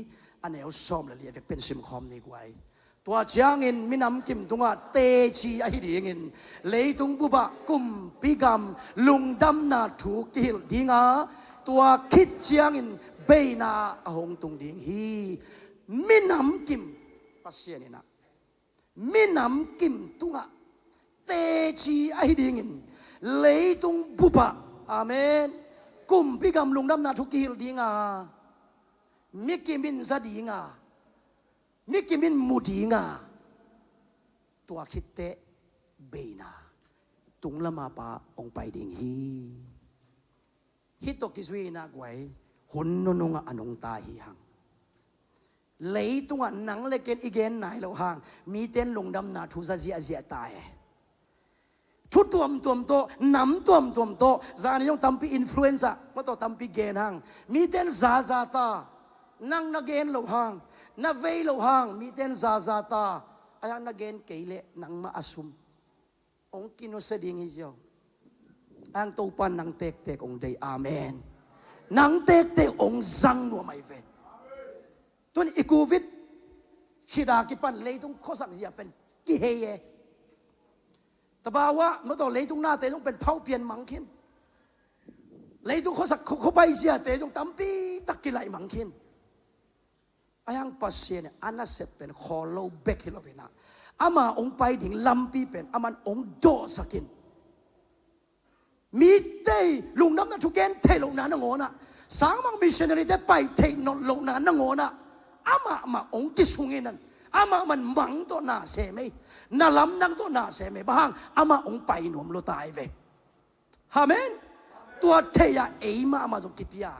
a neu sawm le li a vek pen simkhawm ni guai. Tua ciangin minam kim tungah teci ahi dingin, leitung bupah kumpi gam lungdamna thu kihilh dinga, tua khit ciangin beina a hong tung ding hi. Minam kim, Pasian in ah minam kim tungah teci ahi dingin, leitung bupah, amen, kumpi gam lungdamna thu kihilh dinga, mi kim in za dinga, mi kim in mu dinga, tua khitteh beina tung lama pa ong pai ding hi. Hih tawh kizui in ah guai, hun nunungah a nungta hi hang. Leitungah nang le ken i gen nai loh hang, mite in lungdamna thu za ziahziah ta e. Thu tuamtuam tawh, nam tuamtuam tawh, zani zong tampi influence ah, maw taw tampi gen hang, mite in zaza ta. Nang na gen loh hang, na vei loh hang, mite in zaza ta. Ahi hang na gen kei leh nangmah a sum ong kinusia ding hi ziau. Ang Topan nang tektek ong deih. Amen. Nang tektek ong zang nuam ahi ve. Tun i covid khit a kipan leitung khuasak zia pen kihei e. Tabauah maw taw leitung nate zong pen phaupian mang khin. Leitung khuasak khu-, khuapai ziate zong tampi tak kilaih mang khin. Ahi hang Pasian in a nasep pen khawl lo bek hi lo in ah, ama ong pai ding lampi pen aman ong dawhsak in. Mite lungdamna thu gen theih lohna nangawnah, sangmang missionary te pai theih nawn lohna nangawnah, amah mah ong kisung in ah, amah man mang tawh na sem ei, na lamdang tawh na sem ei, bang hang amah ong pai nuam lo ta ahi ve. Amen. Tua thei-a ei mahmah zong kipia,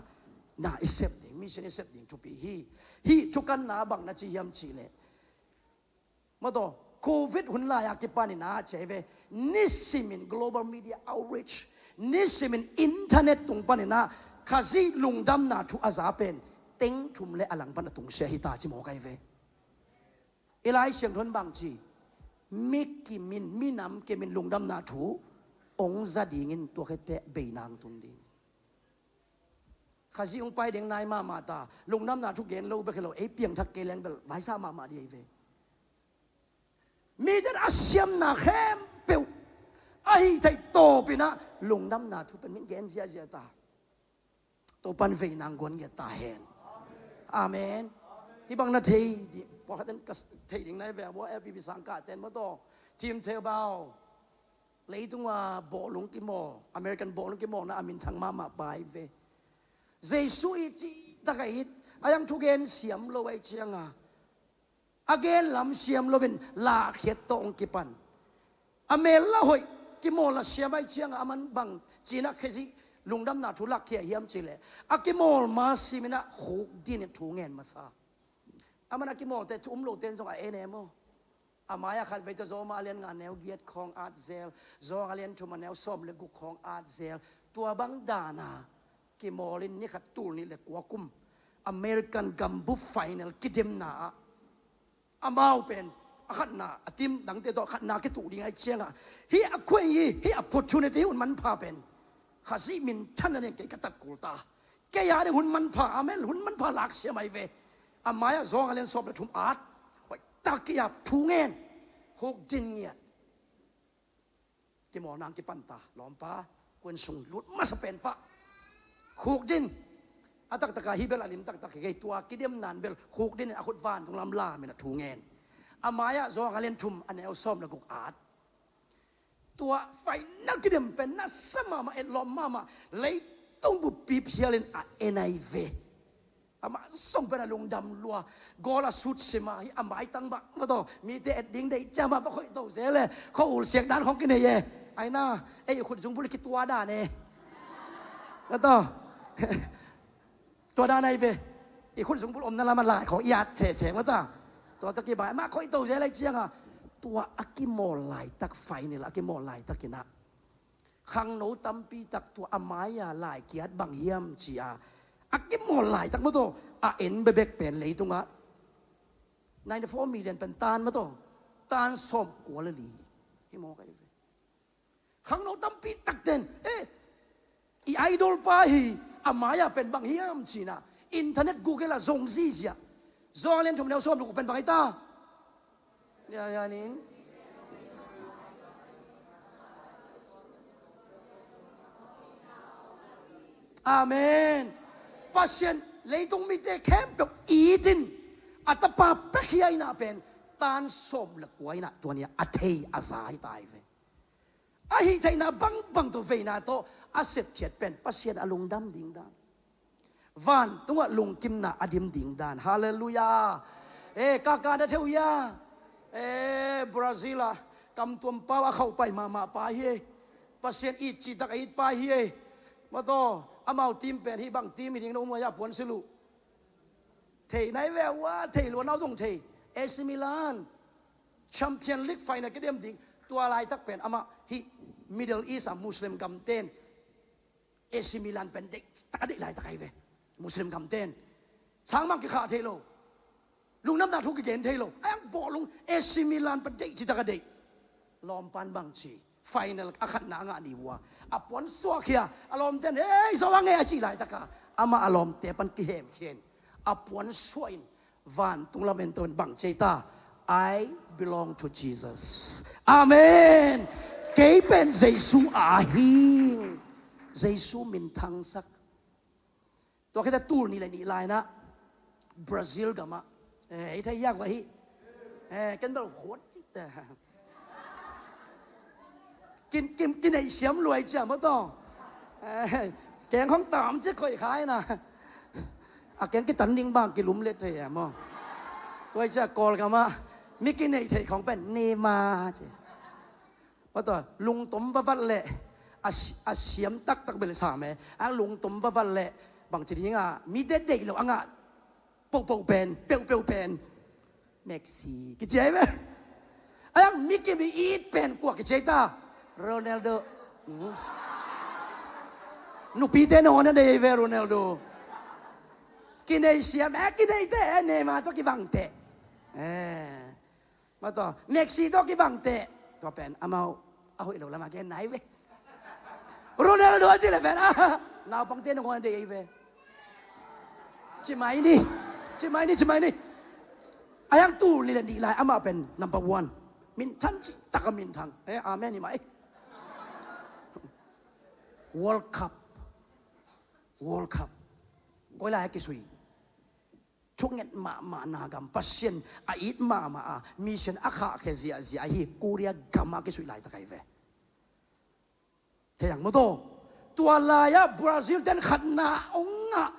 na i sep ding, mission i sep ding thupi hi. Hih thukanna bang na ci hiam cihleh, maw taw, Covid hun lai-a kipanin ah, ci hi ve, nisimin global media outreach, nisimin internet tung panin ah Khazih lungdamna thu a za pen teng thum le a lang pan a tungsia hi ta ci mawk ahi ve. I Lai Siangtho in bang ci? Mi kimin, minam kimin lungdamna thu ong za dingin tua khete bei nang tun ding. Khazih ong pai ding nai mahmah ta, lungdamna thu gen lo bek hi lo, ei piangthak kei leng bel vaisa mahmah ding ahi ve. Mite a siamna khempeuh a hih theih tawpin ah lungdamna thu pen min gen ziazia ta. Topan vei nang guan ngiat ta hen. Amen. Hih bang na thei ding, pawlkhat in ka thei ding na hi ve, a bua F B B sang kah ten maw taw. Tim Tebow. Leitung a bawlung kimawl, American bawlung kimawlna a minthang mahmah pa hi ve. Jesu i cih tak a it, a yang thugen siam lo ahi cianga, a gen lam siam loin lahkhiat tawh hong kipan. A mel la hoih, kimawl a siam ahi cianga, a man bang cina Khazih lungdamna thu lakkhia hiam cileh, a kimawl ma simin ah khukdin in thu ngen masa. A man a kimawlte thu um lote in zong a en e maw. A mai-ah khat vei tawh Zawma a lian nga neu giat khawng at zel, Zawng a lian thum a neu sawm le guk khawng at zel. Tua bang dana kimawlin ni khat tul nih le kua kum American gambup final kidemna ah amau pen a khatna, a team dangte tawh khatna kituh ding ahi cianga, hih a khuai hi, hih opportunity, hun manpha pen Khazih minthanna ding kei ka tat kul ta. Kei a ding hun manpha, amen, hun manpha laksiam ahi ve. A mai-ah Zawng a lian sawm le thum at, hoih tak ki-ap, thu ngen, khukdin ngiat. Kimawl nang kipan ta, lawmpa, kuan sung lut masa pen pah. Khukdin. A taktaka hih bel a lim taktak hi kei, tua kidemna in bel khukdin in a khut vantung lam lamin a thu ngen. A mai-ah Zawng a lian thum a neu sawm le guk at. Tua final kidem pen nasa mahmah, etlawm mahmah, leitung buppi phialin a en ahi ve. Amah zong pen a lungdam lua. Goal a sut sima hi a maitang bah, maw taw, mite et ding deih ciama va khoih to zel e. Khua ul siak dan khong kinei e. Aina, ei khut zungbul kitua dan e. Maw taw. Tua dan ahi ve. I khut zungbul omna lama lai khong i at sese, maw taw. Tua tawh kibai mah khoih to zel ahi cianga, tua a kimawl laitak, final a kimawl laitakin ah khangno tampi tak tua a mai-a laikiat bang hiam ci-a a kimawl laitak, maw taw, a en bebek pen leitungah ninety four million pen tan, maw taw, tan sawm kua le li hi mawk ahi ve. Khangno tampi takten, eh, i idol pa hi, a mai-a pen bang hiam ci-in ah internet, Google ah zong zizia. Zawng a lian thum neu sawm le guk pen bang hi ta? Amen. Pasian leitung mite khempeuh itin a tapa pek hi a, inah pen tan sawm le kua inah tua ni-a a thei a za hi ta hi ve. A hih theihna bangbang tawh veina tawh a sepkhiat pen Pasian a lungdam ding dan, vantungah lungkimna a dim ding dan. Halleluiah. Eh, kaka na theu hia? Eh, Brazil ah kamtuam pau a khauh pai mahmah pa hi e. Pasian it cihtak a it pa hi e. Maw taw, amau team pen hih bang team hi ding na um a, a puan silh uh. Thei nai ve ua, thei lua nau zong thei. A C Milan Champion League final kidem ding. Tua laitak pen amah hih Middle East a Muslim gamten A C Milan pen deih taka deih laitak ahi ve. Muslim gamten sangmang kikhah thei lo, lungdamna thu kigen thei lo, a yang bawlung A C Milan pen deih citaka deih. Lawmpan bang ci, final a khatna a ngah ni vua a puan suak hia, a lawmten, "Ei, zo a nge?" a cih laitaka amah a lawmte pan kihemkhen, a puan suahin vantung lam en to in bang ci ei ta? "I belong to Jesus." Amen. Kei pen Jesu a hing. Jesu minthangsak. Tua khita tul nih le nih lai-inah Brazil gamah, eh, i thei hiak uh ahi. Eh, kendal huat cihte. Kin, kin, kineih siam luai cia maw taw. Eh, keng hong tam cia koih khai na. A keng kitan ding bang kilum let thei a maw. Tua i cia Kawl gamah mi kineih theih khong pen ni ma cia. Maw taw, lungtom vavat leh a si-, a siam taktak bel sam e. A lungtom vavat leh bangci dinga mite deih lo a ngah pohpoh pen, peuhpeuh pen Messi kici ahi ve. Ayang mi kim i it pen kua kici ei ta? Ronaldo. Nupite nangawn a nei ei ve Ronaldo. Kinei siam e, kineite e, Neymar tawh kibangte. Maw taw, Messi tawh kibangte. Tua pen amau a hoih lo lamah gen nai ve. Ronaldo a ci le pen naupangte nangawn a nei ei ve. Ci mai ni. Ci mai ni, ci mai ni. Ayang tul ni le nih lai amah pen number one. Minthang ci taka minthang e. Amen i mai. World Cup. World Cup. Koi lai a kisui? Thunget mahmah na gam, Pasian a it mahmah a, mission a khahkhia ziahziah ahi Korea gam a kisuih laitak ahi ve. Thei ang maw taw? Tua lai-ah Brazil ten khatna hong ngah,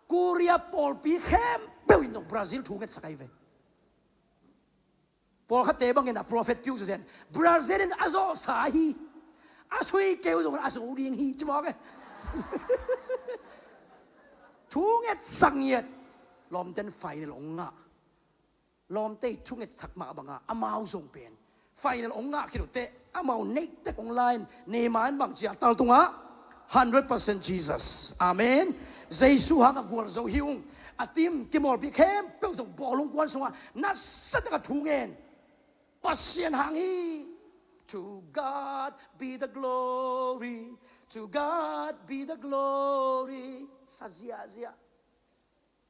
Korea pawlpi khempeuh in zong Brazil thungetsak ahi ve. Pawlkhatte bangin a prophet piu zazen, Brazil in a zawhsa hi. A sui keu zongin a zo ding hi ci mawk e. Thungetsak ngiat. Lawmten final hong ngah. Lawmte i thungetsak mah banga amau zong pen final hong ngah khit uh teh, amau neihtek hong la in, Neymar in bang ci a, tal tungah hundred percent Jesus. Amen. Jesu hangah gualzo hi ung. A team kimawlpi khempeuh zong bawlung kuan sungah nasatak a thu ngen. Pasian hang hi. To God be the glory. To God be the glory. Sa ziahziah.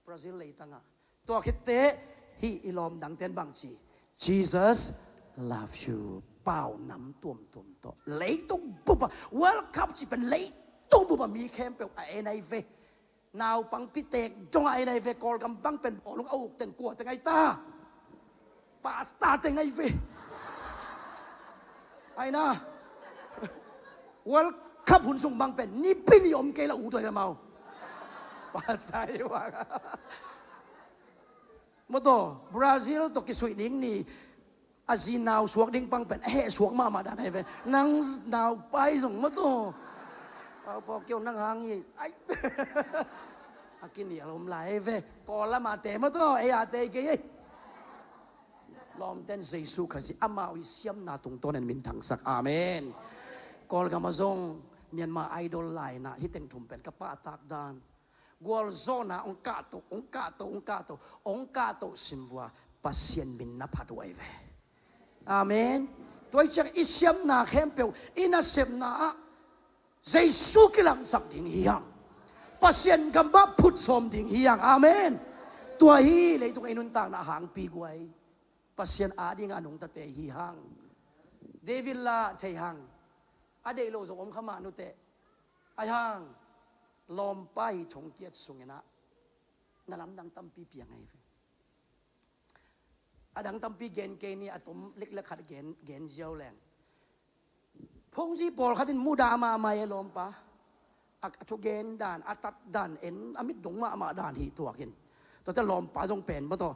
Brazil leitangah. Tua khitteh hih i lawm dangten bang ci? Jesus love you. Pau nam tuamtuam tawh. Leitung bupa World Cup ci pen leitung bupa mi khempeuh a en ahi ve. Naupangpi tek dongah a en ahi ve. Kawlgam bang pen bawlung a uk teng kua teng ahi ta? Pastor teng ahi ve. Aina. World Cup hun sung bang pen nipi ni om kei la u tua hi amau. Pastor hi uang. Maw taw, Brazil tawh kisuih ding ni a zi nau suak ding pang pen a heh suak mahmah dan ahi ve. Nang nau pai zong maw taw. Pau pau keu nang hang hi. Ai. A kinial om lai ahi ve. Kawl lamah te maw taw, ei a te kei ei. Lawmten Jesu Khazih amau i siamna tungtawnin minthangsak. Amen. Kawlgam ah zong Myanmar Idol lainah hih teng thum pen ka pahtak dan. Gualzawhna hong kahto, hong kahto, hong kahto, hong kahto simvua Pasian min na phat uh ahi ve. Amen. Tua hi ciang i siamna khempeuh, i nasepna ah Jesu kilangsak ding hi hang. Pasian gam mah phut sawm ding hi hang. Amen. Tua hi leitung i nuntakna hangpi guai. Pasian adingah a nungtate hi hang. David lah thei hang. A deih lo zong om kha mah nuteh. Ahi hang lawmpa hi thongkiat sunginah na lamdang tampi piang ahi ve. A dang tampi gen kei ni, a tom leklek khat gen, gen ziau leng. Phungzi pawlkhat in mudah mahmah e lawmpa. A, a thugen dan, a tat dan, en a mit dong mahmah dan hi tuakin. Tuate lawmpa zong pen maw taw,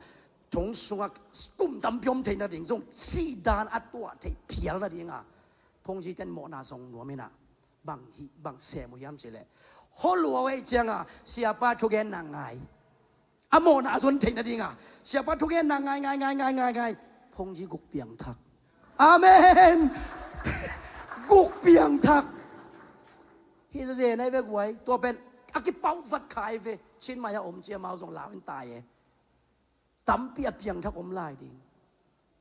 thong sungah kum tampi om theih nading zong sih dan a tuah theih phial nadinga phungziten mawhna zong nuam inah bang hih bang sem uh hiam cihleh, holuau ei cianga siapa thugenna ngai. A mawhna a zon theih nadinga siapa thugenna ngai, ngai, ngai, ngai, ngai, ngai. Phungzi guk piangthak. Amen. Guk piangthak. Hi zazen ai ve guai. Tua pen a kipauh vat khai ve. Chin mai a om cia mau zong lau in tai e. Tampi a piangthak om lai ding.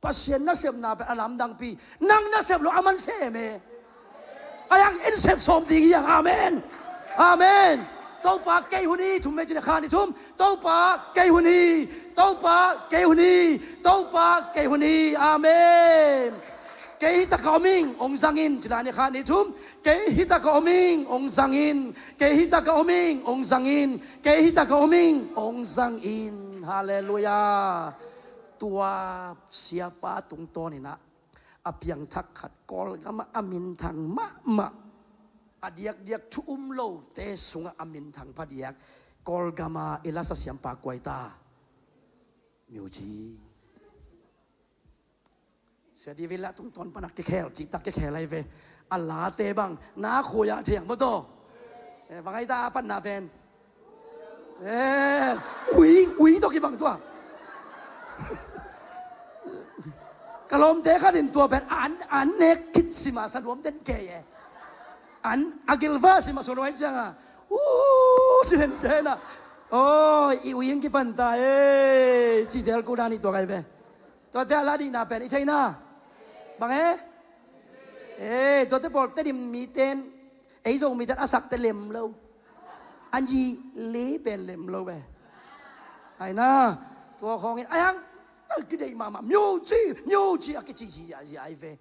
Pasian nasepna pen a lamdangpi. Nang nasep lo a man sem e. A yang in sep sawm ding hi ang. Amen. Amen. Topa kei hun hi thum vei cin a khan i thum. Topa kei hun hi. Topa kei hun hi. Topa kei hun hi. Amen. Kei hi taka om ing ong zangin cin a ni khan i thum. Kei hi taka om ing ong zangin. Kei hi taka om ing ong zangin. Kei hi taka om ing ong zangin. Halleluia. Tua siapa tungtawninah a piangthak khat Kawlgamah a minthang mahmah, a diakdiak thu um lote sungah a minthang phadiak Kawlgama i lasa siampa kuaita. Music. Sia David lah tungtawn panak kikhel cihtak kikhel ahi ve. A late bang na khuai-ah thei ang maw taw? Eh, bang ahi ta a panna pen? Eh, ui, ui tawh kibang tua. Ka lawmte khat in tua pen an, an nek khit sima sa nuam den kei e. An a gilva sima suan huai cianga, uh, ci den kei na. Oh, i uing kipan ta e, ci zel ku dan i tua kai ve. Tuate a la dihna pen i theina bang e? E, tuate pawl Tedim miten, ei Zomiten a sakte lem lo. An yi le pen lem lo ve. Ai na, tua khawngin ai hang, kideih mahmah, music, music a kici zia zia ai ve.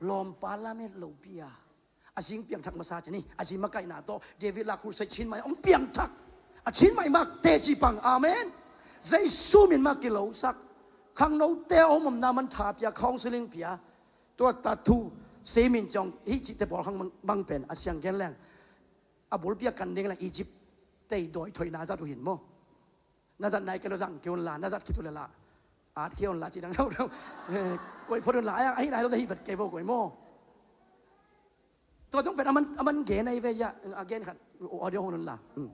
Lawmpa lamet lopi a, a zing piangthak masa ci ni, a zing makaihna tawh David la khulsai Chin mai hong piangthak. A Chin mai mak teci pang. Amen. Jesu min mak kilosak. Khangnote a om omna man tha pia, counseling pia. Tua ta thu, semin ciang hih cihte pawl khang mang, mang pen a siang gen leng. A bulpi a kan ding leng Egypt tei dawi thoihna zat uh hin maw. Na zat nai kei lo zang kei un la, na zat khit uh le la, at kei un la ci dang lo lo. Eh, koi phot un la, ai, ai, nai lo ta hi vet kei vo koi maw. Tua zong pen a man, a man gen ai ve ya, a gen khat, audio hun un la. Hmm.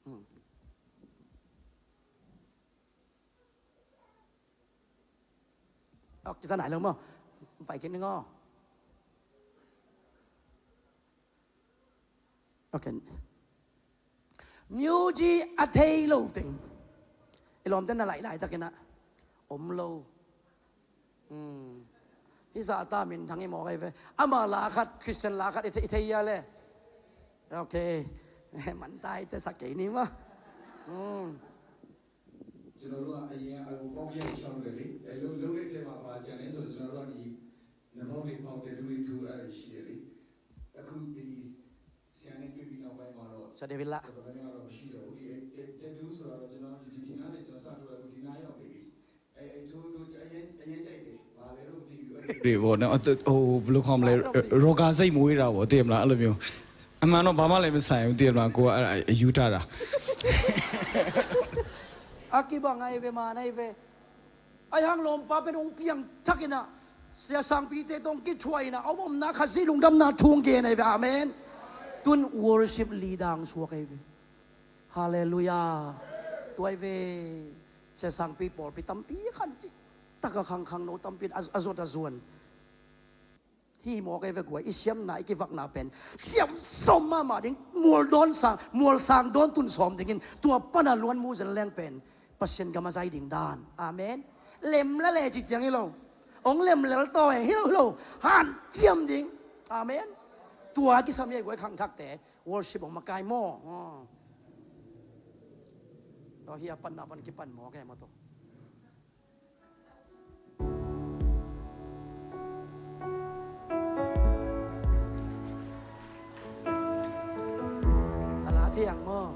Hmm. Ok, kisa nai lo maw. Pai kei ning aw. Ok. Music a thei lo teng. I lawmte na laih laitakin ah om lo. Hmm. Hi zah ta minthang i mawk ai ve. Ama la khat, Christian la khat i thei, i thei ia le. Ok. Man tai te sa kei ni maw. Hmm. ကျွန်တော်တို့ကအရင်အဟိုပေါက်ပြရအောင်ရှောက်လို့လေအဲလုပ်လုပ်တဲ့ထဲမှာပါကျန်နေဆိုတော့ကျွန်တော်တို့ကဒီနဘောက်လေးပေါက်တဲ့တူရီတူအဲ့ဒါရှိတယ်လေအခုဒီဆရာနဲ့တွေ့ပြီးနောက်ပိုင်းမှာတော့ ဆရာဒေးဗစ်လား တော်တော်များများတော့မရှိတော့ဘူးဒီအဲတဲတူဆိုတာတော့ကျွန်တော်ဒီဒီနားနဲ့ကျွန်တော်စထိုးအခုဒီနားရောက်နေပြီအဲအဲတူတူအရင်အရင်ကြိုက်တယ်ဘာလဲတော့မသိဘူးအဲ့ တွေပေါ့နော်အတဟိုဘယ်လိုခေါ်မလဲရောဂါစိတ်မွေးတာပေါ့သိရမလားအဲ့လိုမျိုးအမှန်တော့ဘာမှလည်းမဆိုင်ဘူးသိရမလားကိုကအဲ့ဒါအယူထားတာ Aki bang ai ve, man ai ve. Ai hang lawmpa pen hong piangthak inah, sia sangpite tawh hong kithuah inah, a om omna Khazih lungdamna thu hong gen ai ve. Amen. Tun worship leader hong suak ai ve. Halleluiah. Tua ai ve. Sia sangpi pawlpi tampi khan cih taka khangkhang no tampi in a, a zuat a zuan. Hih mawk ei vek uh a i siamna i kivakna pen siam sawm mahmah ding, mual dawn sang, mual sang dawn tun sawm dingin tua pana luan mu zel leng pen Pasian gam a zai ding dan. Amen. Lem la le ci ciang hi lo. Ong lem lel taw e hi lo hi lo. Han ciam ding. Amen. Tua kisam hi a guai khangthakte worship ong makai maw. Tua hi a panna pan kipan mawk e maw tawh. A la thiang maw?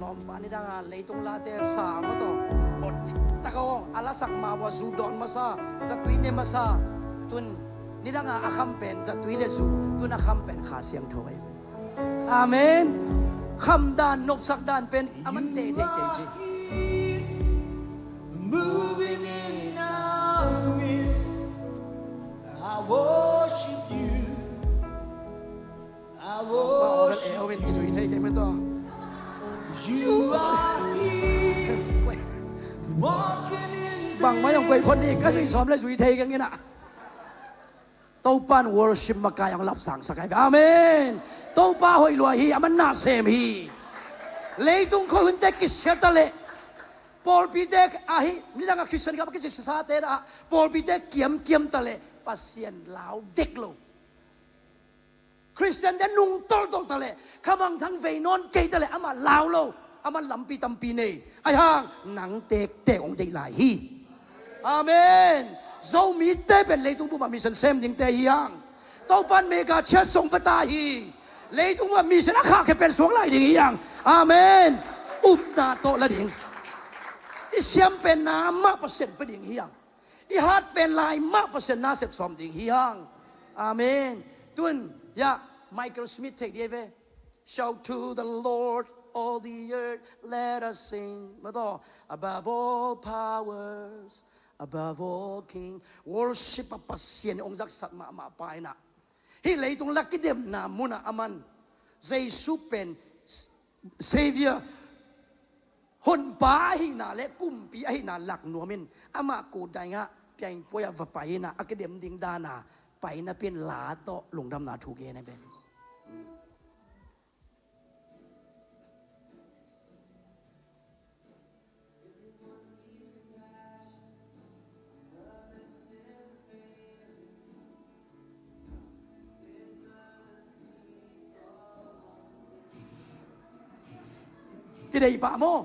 Lawmpa nidanga leitung late sa maw tawh? Awt tak aw a lasak ma vua zu dawn masa, zatui ne masa. Tun nidanga a kham pen zatui le zu, tun a kham pen Kha Siangtho ei. Amen. Kham dan nopsak dan pen a man tei thei kei ci. Moving in our midst, I worship you. I worship you. Bang mai ong koi phot ni ka zui sawm le zui thei keng ina. Topan worship makai ang lapsang sakai. Amen. Topa hoih lua hi, aman na sem hi. Leitung khoi hunte kisia ta le. Pawlpite ahi, midang a Christian gam a kici sasate na, pawlpite kiamkiam ta le, Pasian lau dek lo. Christian te nung toltol ta le, khamang thang vei nawn kei ta le, amah lau lo, aman lampi tampi nei. Ai hang, nang tektek ong deih lai hi. Amen. Zomite pen leitung bup ah mission sem dingte hi hang. Topan mega church song pata hi. Leitung bup ah mission a khahkhia pen suang lai ding hi hang. Amen. Upna tawh la ding. I siam pen na mah Pasian pia ding hi hang. I hat pen lai mah Pasian na sep sawm ding hi hang. Amen. Tun, ya, Michael Smith thei dia ve. Shout to the Lord, all the earth, let us sing. Maw tawh, above all powers, above all king. Worship a Pasian ong zaksak mahmah pa ina. Hih leitung lak kidemna munah aman Jesu pen Savior Honpa ahihna le kumpi ahihna lak nuam in, amah kutdai ngah piaingpuai ah va pai in ah, a kidem ding dan a pai napi in la tawh lungdamna thu gen hi ve. Ti deih pah maw?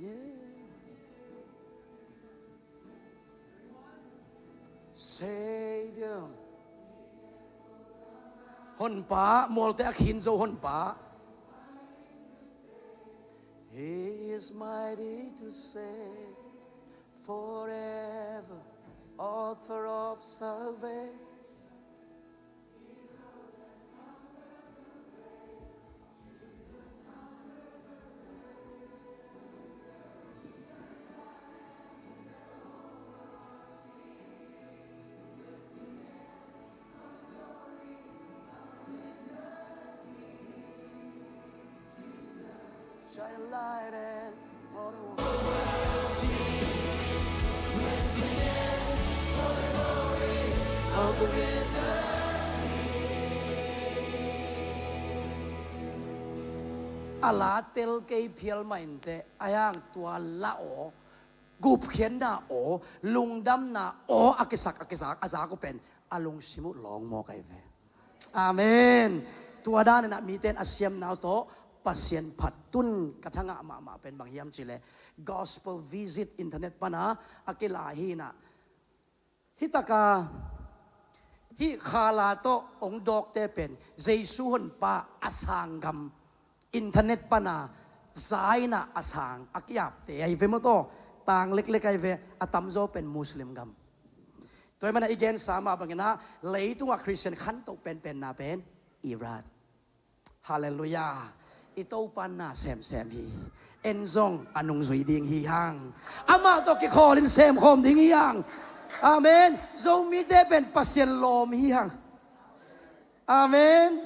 Yeah. Savior. Honpa, mualte a khin zo Honpa. He is mighty to save forever, author of salvation. Shine a light and all the world. A la tel kei phial mah inteh, a hiang tua la aw, gupkhiatna aw, lungdamna aw a kisak, a kisak, a zak uh pen a lungsim uh lawng mawk ahi ve. Amen. Tua dan in ah mite in a siamna uh tawh Pasian phat tun ka thangah mahmah pen bang hiam cih leh, gospel visit internet pan a a kila hi in ah, hih tak a hih khala tawh hong dawkte pen Jesu Honpa a sang gam internet pan a za in ah a sang a ki-apte ahi ve maw taw. Tang leklek ahi ve, a tamzaw pen Muslim gam. Tua ahih manin i gensa mah bangin ah, leitungah Khristian khantoh penpenna pen Iran. Halleluiah. I Topa in na semsem hi. En zong a nungzui ding hi hang. Amah tawh kikhawlin semkhawm ding hi hang. Amen. Zomite pen Pasian lawm hi hang. Amen.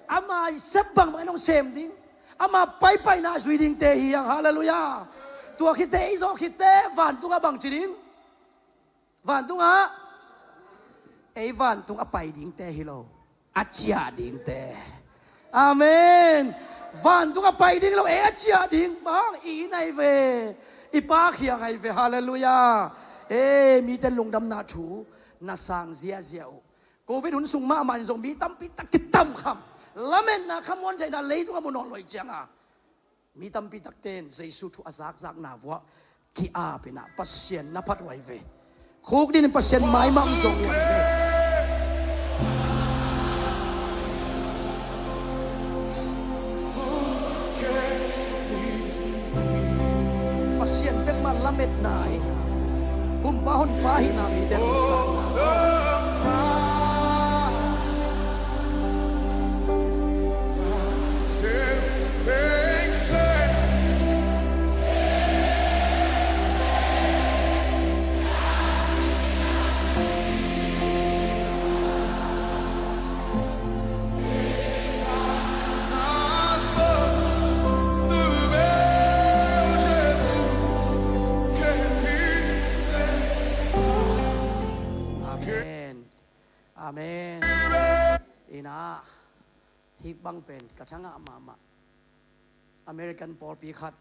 Ama i sep bangbang in hong sem ding. Ama paipaina a zui dingte hi hang. Halleluiah. Tua khit teh, ei zawh khit teh, vantungah bangci ding? Vantungah, ei vantung a pai dingte hi lo, a ciah dingte. Amen. Vantung a pai ding lo, ei a ciah ding. Bang, i inn ahi ve, i Pa kiang ahi ve. Halleluiah. Ei, mite in lungdamna thu na sang ziazia uh. Covid hun sung mahmah in zong mi tampi tak kitamkham, lametna, khamuantheihna leitungah mu nawn lo ahih ciangin, mi tampi takte in Jesu thu a zakzakna vuah ki-ap in ah Pasian na phat uh ahi ve. Khukdin in Pasian mai mah hong zong uh ahi ve. Pasian bek mah lametna ahihna, Kumpa Honpa ahihna mite in hong sakna. Amen. Amen. Ina, hih bang pen ka thangah mahmah. American pawlpi khat,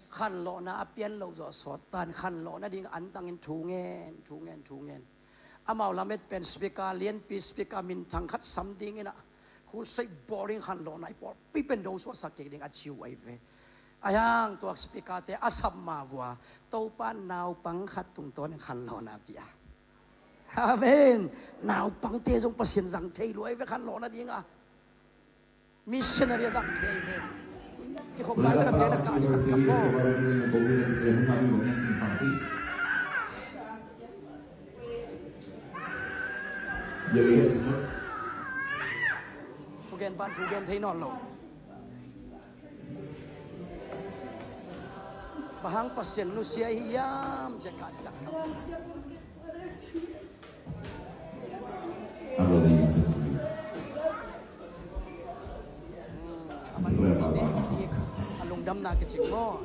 khanlawhna a pian loh zawh sawt tan, khanlawh nading antangin thu ngen, thu ngen, thu ngen. Amau lamet pen speaker lianpi, speaker minthang khat sam dingin ah, crusade bawl ding, khanlawhna i pawlpi pen do suahsak kik ding a ci uh ahi ve. A hiang tua speaker te a sam ma vua, Topa in naupang khat tungtawnin khanlawhna pia. Amen. Naupangte zong Pasian zang thei lua ahi ve khanlawh nading a. Missionary a zang thei ve. Kikhop laitak a piang a kah citak kap maw? Thugen pan thugen thei nawn lo. Bang hang Pasian nusia i hiam ci a kah citak kap. Amna kicing maw?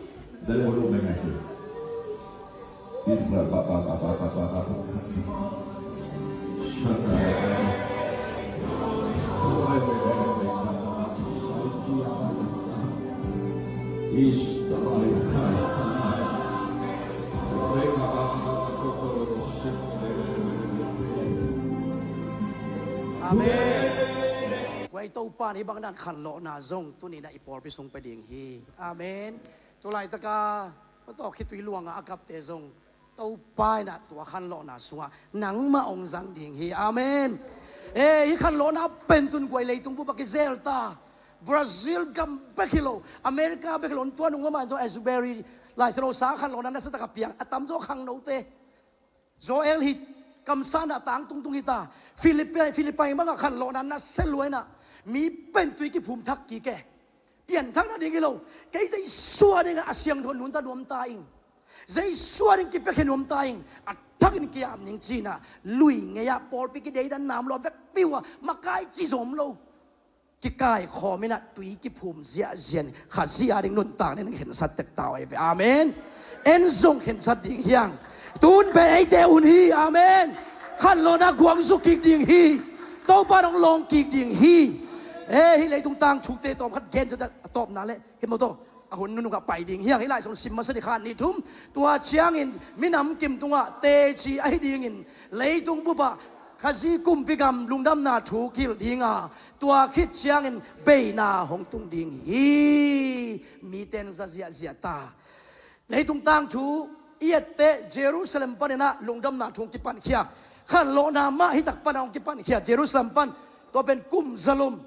Amen. Tua i Topa in hih bang dan khanlawhna zong tuni-in ah i pawlpi sung pia ding hi. Amen. Tulaitaka mawtaw khitui luangah a kapte zong Topa in ah tua khanlawhna sungah nangmah hong zang ding hi. Amen. Eh, hih khanlawhna pen tun guai leitung bup ah kizel ta. Brazil gam bek hi lo, America bek hi lo, tua nung lamah zong Asbury Lai Siangtho sang khanlawhna nasatak a piang, a tamzaw khangnote. Joel hi, kamsangna tang tungtung hi ta. Philippi, Philippi bangah khanlawhna nasia lua in ah mi pen tui kiphum thak kik e. Pianthak nading hi lo. Kei Jesu a dingah a siangtho nunta nuam ta ing. Jesu a ding kipiakhia nuam ta ing. A thakin ki-ap ning ci-in ah lui ngei-ah pawlpi kideidan nam lo a vekpi uh ah makai ci zom lo. Kikaikhawm in ah tui kiphum ziahziah in Khazih a ding nuntakna in khensat tek ta uh ahi ve. Amen. En zong khensat ding hi hang. Tun pen eite hun hi. Amen. Khanlawhna guangzuk kik ding hi. Topa in hong lawng kik ding hi. Eh, hih leitung tangthute tawm khat gen zaw a tawpna leh hih maw taw. A hun nunung ah pai ding hi hang. Hih Lai Siangtho sim masa ni, khat nih thum. Tua ciangin minam kim tungah teci ahi dingin leitung bup ah Khazih kumpi gam lungdamna thu kihilh ding a, tua khit ciangin beina hong tung ding hi. Mite in za ziahziah ta. Leitung tangthu i etteh Jerusalem panin ah lungdamna thu hong kipankhia. Khanlawhna mah hih tak pan ah hong kipankhia, Jerusalem pan. Tua pen kum zalom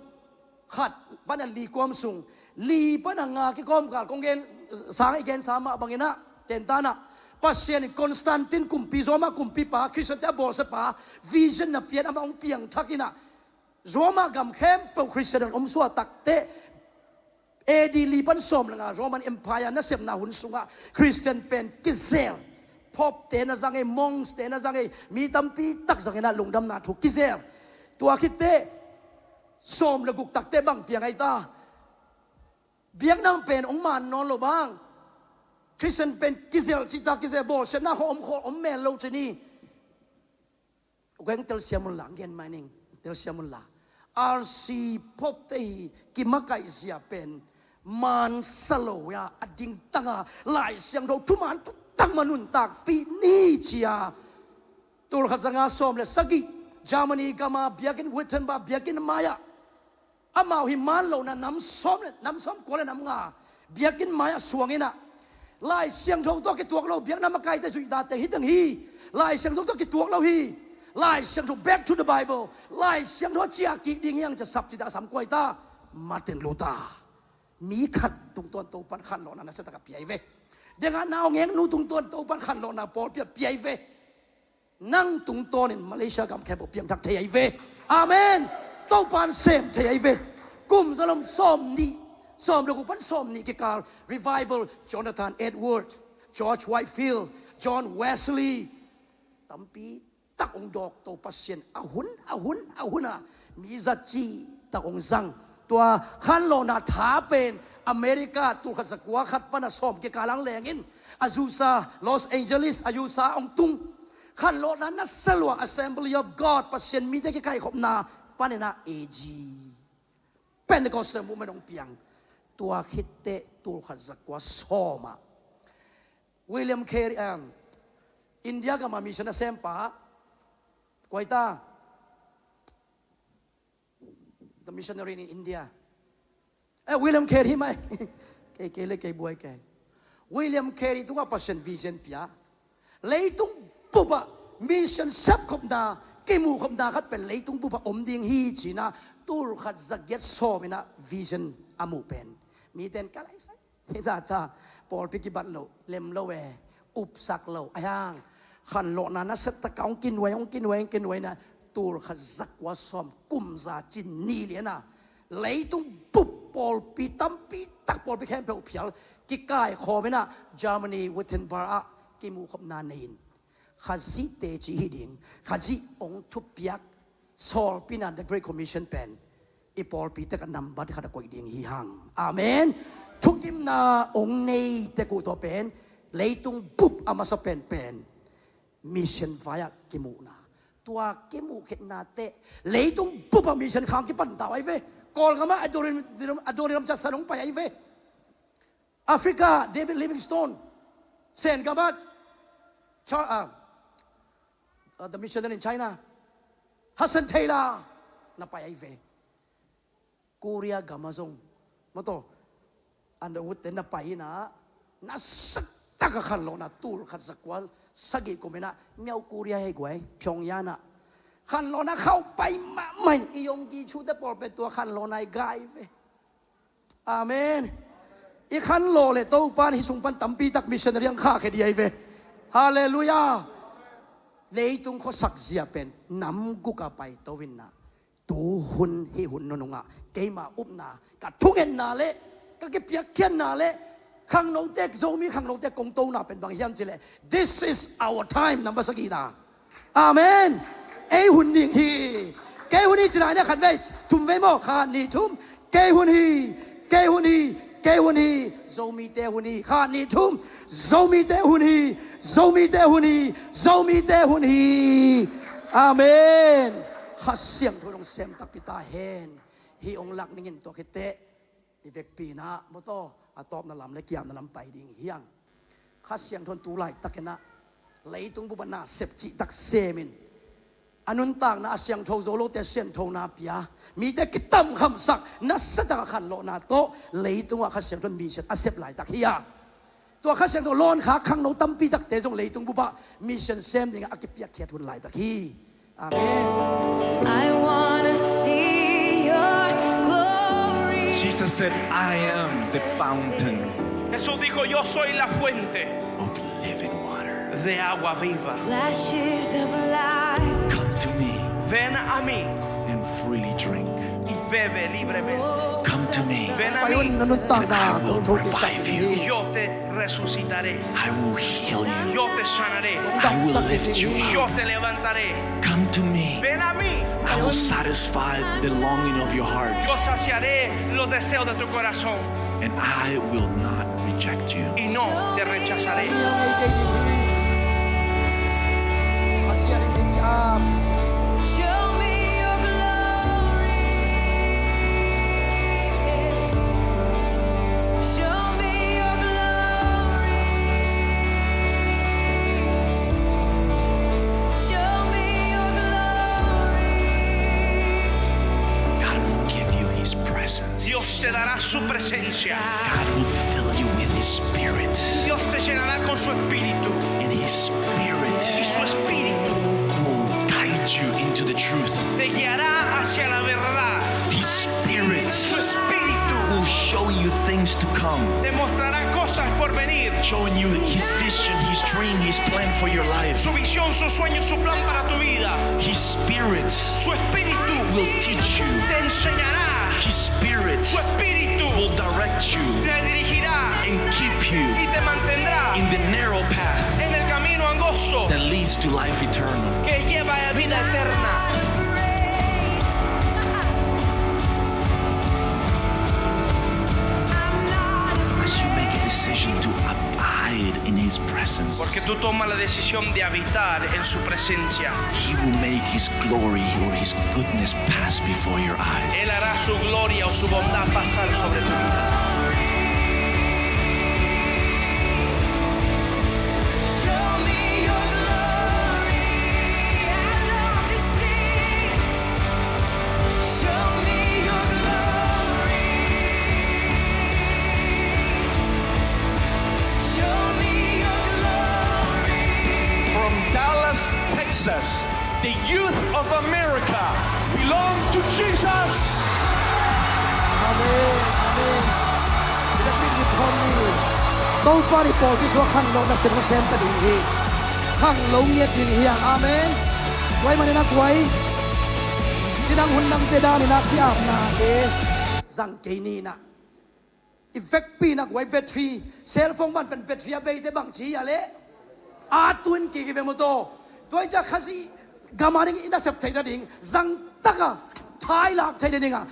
khat pan a li kuam sung, li pan a nga kikawmkal kong gen, sang i gensa mah bangin ah, tentan ah, Pasian in Constantine kumpi, Roma kumpipa, Khristiante a bawlsiapa vision na pia in, amah hong piangthak in ah, Roma gam khempeuh Khristian in om suah takteh, A D li pan sawm le nga Roman Empire nasepna hun sungah Khristian pen kizel, Pope-te na zang ei, monks-te na zang ei, mi tampi tak zang in ah lungdamna thu kizel. Tua khitteh sawm le guk takteh bang piang ai ta? Biakna pen hong man nawn lo bang. Khristian pen kizel cihtak, kizel, bawlsiatna khawng om, khawng om mel lo ci ni. Kong telsiam un la, gen mai ning, telsiam un la. R C Pope-te hi kimakaihzia pen mansa lo a, a dingtang a, Lai Siangtho thuman thutak mah nuntakpih ni ci-a. Tulkhat zanga sawm le sagih, Germany gam a biakinn, Wittenberg biakinn mai-ah, amau hi man lohna nam sawm le, nam sawmkua le nam nga biakinn mai-ah suang in ah, Lai Siangtho tawh kituak lo biakna makaite zuihdate hi teng hi. Lai Siangtho tawh kituak lo hi. Lai Siangtho, back to the Bible. Lai Siangtho ciah kik ding hi hang ci-a sap cihtak a sam kuai ta. Martin Luther. Mi khat tungtawn Topa'n khanlawhna nasia tak a pia hi ve. Dengah naungeknu tungtawn Topa'n khanlawhna pawlpi a pia hi ve. Nang tungtawnin Malaysia gam khempeuh piangthak thei ahi ve. Amen. Topa'n sem thei ahi ve. Kum zalom sawm nih, sawm le guk pan sawm nih kikal revival, Jonathan Edward, George Whitefield, John Wesley, tampi tak hong dawk to Pasian a hun, a hun, a hun a mi za cihtak hong zang. Tua khanlawhna tha pen America tulkhat zakua khat pan a sawm kikal ang lengin Azusa, Los Angeles, Azusa hong tung. Khanlawhna nasia lua Assembly of God, Pasian mite kikaikhopna panin ah A G, Pentecostal movement hong piang. Tua khitteh tulkhat zakua sawm ah William Carey, um, India gam a mission a sempa, kua hi ta, the missionary in India. Eh, William Carey mai. Kei, kei le kei buai kei. William Carey tungah Pasian vision pia. Leitung bup ah mission sepkhopna, kimuhkhopna khat pen leitung bup ah om ding hi ci-in ah, tulkhat zagiat sawm in ah vision a muh pen. Mite in ka lai sai. Hi zata, pawlpi kibat lo, lem lo e, upsak lo. Ahi hang, khanlawhna nasia tak a hong kinuai, hong kinuai, hong kinuai in ah, tulkhat zakua sawm, kum za cin ni lian a, leitung bup pawlpi tampi tak, pawlpi khempeuh phial, kikaikhawm in ah, Germany, Wittenberg ah kimuhkhopna nei in, Khazih teci hi ding, Khazih hong thupiak, sawlpi in ah, the Great Commission pen I pawlpi tek a nambat khat a koih ding hi hang. Amen. Thukimna ong nei tek uh tawh pen leitung bup a masa penpen mission vai ah kimuhna. Tua kimuh khitna teh leitung bup a mission khang kipan ta uh ahi ve. Kawlgam ah Adoniram, Adoniram Judson ong pai ahi ve. Africa, David Livingstone. Sen gam ah Char-, ah, uh, the missionary in China, Hudson Taylor na pai ahi ve. Korea gam ah zong, maw taw, underwood te na pai in ah, na sak tak a khanlawhna tul khat za kua sagih kum in ah Myauk Korea hei guai, Pyongyang ah khanlawhna khauh pai mahmah in, i Yonggi Cho te pawl pen tua khanlawhna i gai ve. Amen. I khanlawh leh Topa'n hih sung pan tampi tak missionary ang khahkhia ding ahi ve. Halleluiah. Leitung khuasak zia pen nam guk a paito in ah, tu hun hih hun nunung ah keima upna, ka thungetna leh ka kipiakkhiatna leh khangnote, Zomi khangnote kong tona pen bang hiam cih leh, this is our time, number sagihna. Amen. Ei hun ding hi. Kei hun hi ci lai ni, khat vei, thum vei maw, khat, nih, thum. Kei hun hi, kei hun hi, kei hun hi. Zomite hun hi, khat, nih, thum. Zomite hun hi, Zomite hun hi, Zomite hun hi. Amen. Kha Siangtho in hong sem takpi ta hen. Hih hong lak ning in, tua khit teh i vekpi in ah, maw taw, a tawpna lam leh kiamna lam pai ding hi hang. Kha Siangtho in tu laitak in ah leitung bup ah na sep cih tak sem in, a nuntakna a siangtho zo lote sianthona pia, mite kitamkhamsak, nasa tak a khanlawhna tawh leitung ah Kha Siangtho in mission a sep laitak hi a. Tua Kha Siangtho lawn kha khangno tampi takte zong leitung bup ah mission sem ding ah a kipiakkhiat hun laitak hi. Amen. I wanna see your glory. Jesus said, "I am the fountain." Jesús dijo, "Yo soy la fuente of living water. De agua viva. Flashes of light. Come to me. Ven a mí. And freely drink. Y bebe libremente. Come to me. Ven a mí. Pai un, na nuntakna tawh tho kisai. And I will revive you. Y yo te resucitaré. I will heal you. Yo te sanaré. I will lift you up. Yo te levantaré. Come to me. Ven a mí. I will satisfy the longing of your heart. Yo saciaré los deseos de tu corazón. And I will not reject you. Y no te rechazaré." Show me your glory. Show me your glory. Show me your glory. God will give you his presence. Dios te dará su presencia. God will fill you with his spirit. Dios te llenará con su espíritu. And his spirit. Y su espíritu. Will guide you into the truth. Te guiará hacia la verdad. His spirit. Su espíritu. Will show you things to come. Te mostrará cosas por venir. Showing you his vision, his dream, his plan for your life. Su visión, su sueño, su plan para tu vida. His spirit. Su espíritu. Will teach you. Te enseñará. His spirit. Su espíritu. Will direct you. Te dirigirá. And keep you. Y te mantendrá. In the narrow path. En el camino angosto. That leads to life eternal. Que lleva a vida eterna. As you make a decision to abide in his presence, porque tú tomas la decisión de habitar en su presencia, he will make his glory or his goodness pass before your eyes. Él hará su gloria o su bondad pasar sobre tu vida. Show me your glory. I love to see. Show me your glory. Show me your glory. From Dallas, Texas, the youth of America belong to Jesus. Amen, amen. Topa nih pawlpi sungah khanglo nasem nasem ta ding hi. Khanglo ngiat ding hi hang. Amen. Guai manin a guai. Kidang hun dangte danin a ki-apnate zang kei ni na. I vekpi na guai battery, cellphone man pen battery a beite bangci a leh a tun kik i ve maw taw. Tua i ciah Khazih gam a ding i nasep theih nading zang taka thailak theih nadinga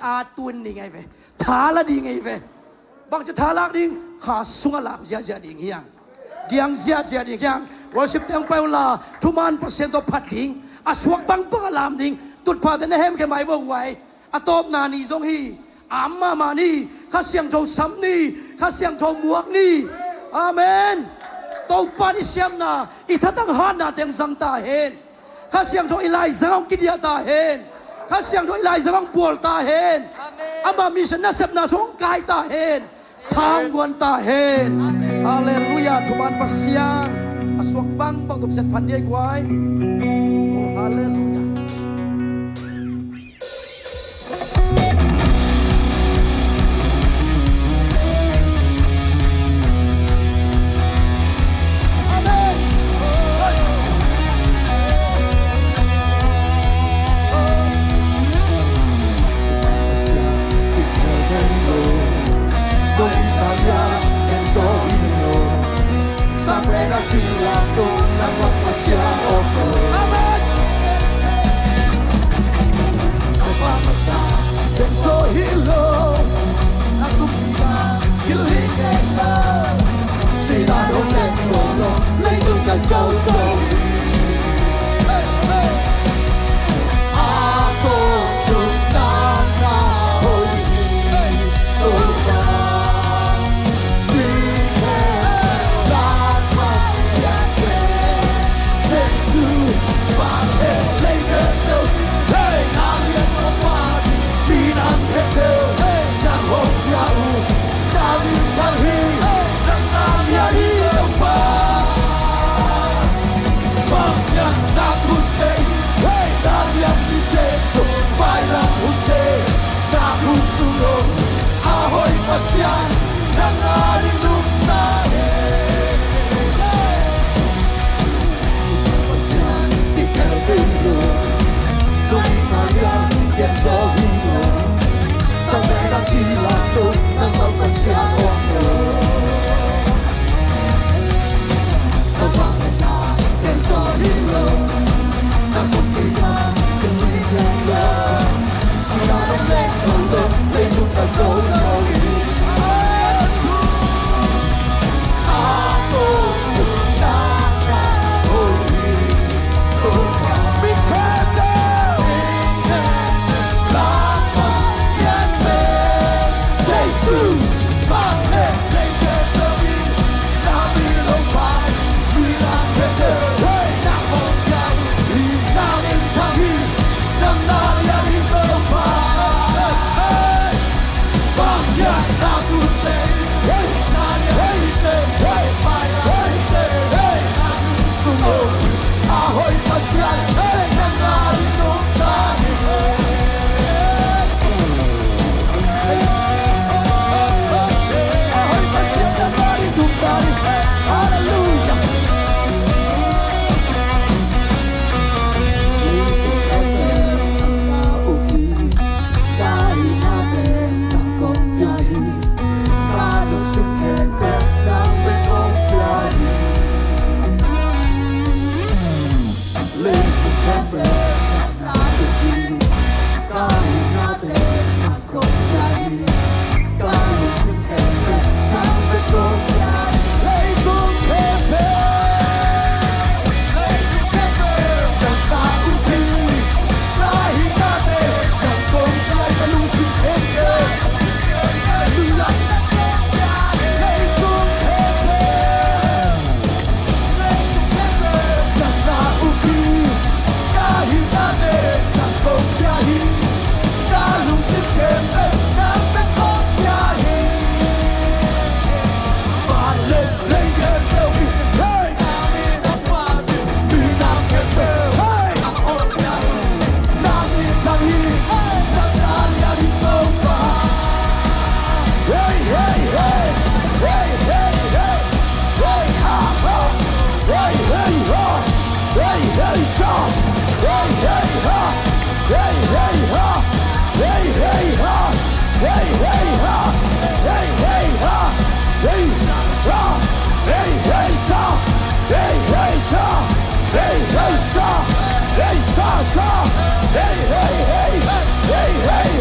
A tun ding ahi ve. Tha la ding ahi ve. Bangci tha lak ding? Kha sungah lam ziahziah ding hi hang. Diang ziahziah ding hi hang. Worship teng pai unla, thuman Pasian tawh phat ding. A suak bangbang a lam ding. Tutphahte na hemkhia mai vo guai. A tawpna ni zong hi. A om mahmah ni. Kha Siangtho sam ni. Kha Siangtho muak ni. Amen. Topa in i siamna, i thatang hatna teng zang ta hen. Kha Siangtho i laizang hong kidiah ta hen. Kha Siangtho i laizang hong bual ta hen. Amen. Ama mission nasepna sung hong kai ta hen. Amen. Tha hong guan ta hen. Amen. Halleluiah. Thuman Pasian a suak bangbang tawh Pasian phat ni ei guai. Oh, halleluiah.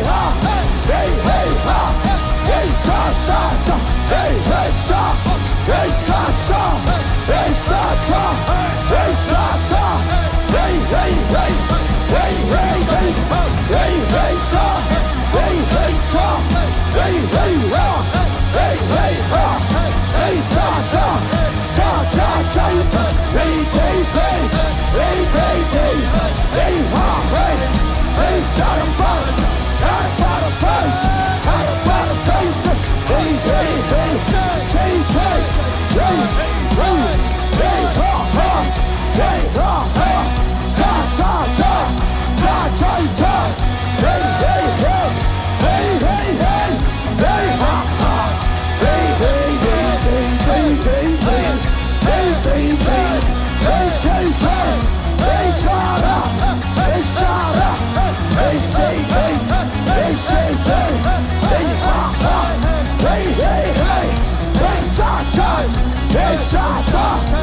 Amen. Sa, sa, sa, hey, hey, sa, hey, sa, sa, hey, sa, sa, hey, sa, sa, hey, hey, hey, hey, hey, hey, hey, hey, sa, hey, hey, sa, hey, hey, ha, hey, hey, ha, hey, sa, sa, cha, cha, cha, cha, hey, hey, hey, hey, hey, hey, hey, ha, hey, hey, sa, sa, sa, out of front, out of front, out of front, out of front, hey, hey, hey, hey, hey, hey, hey, hey, ha, ha, hey, ha, ha, cha, cha, cha, cha, cha, cha, hey, hey, hey, hey, hey, hey, hey, ha, ha, hey, hey, hey, hey, hey, hey, hey, hey, hey, hey, hey, hey, hey, hey, shut up, hey, shut up, hey, shake, hey, hey, shake, hey, hey, ha, ha, hey, hey, hey, hey, shut up, hey, shut up.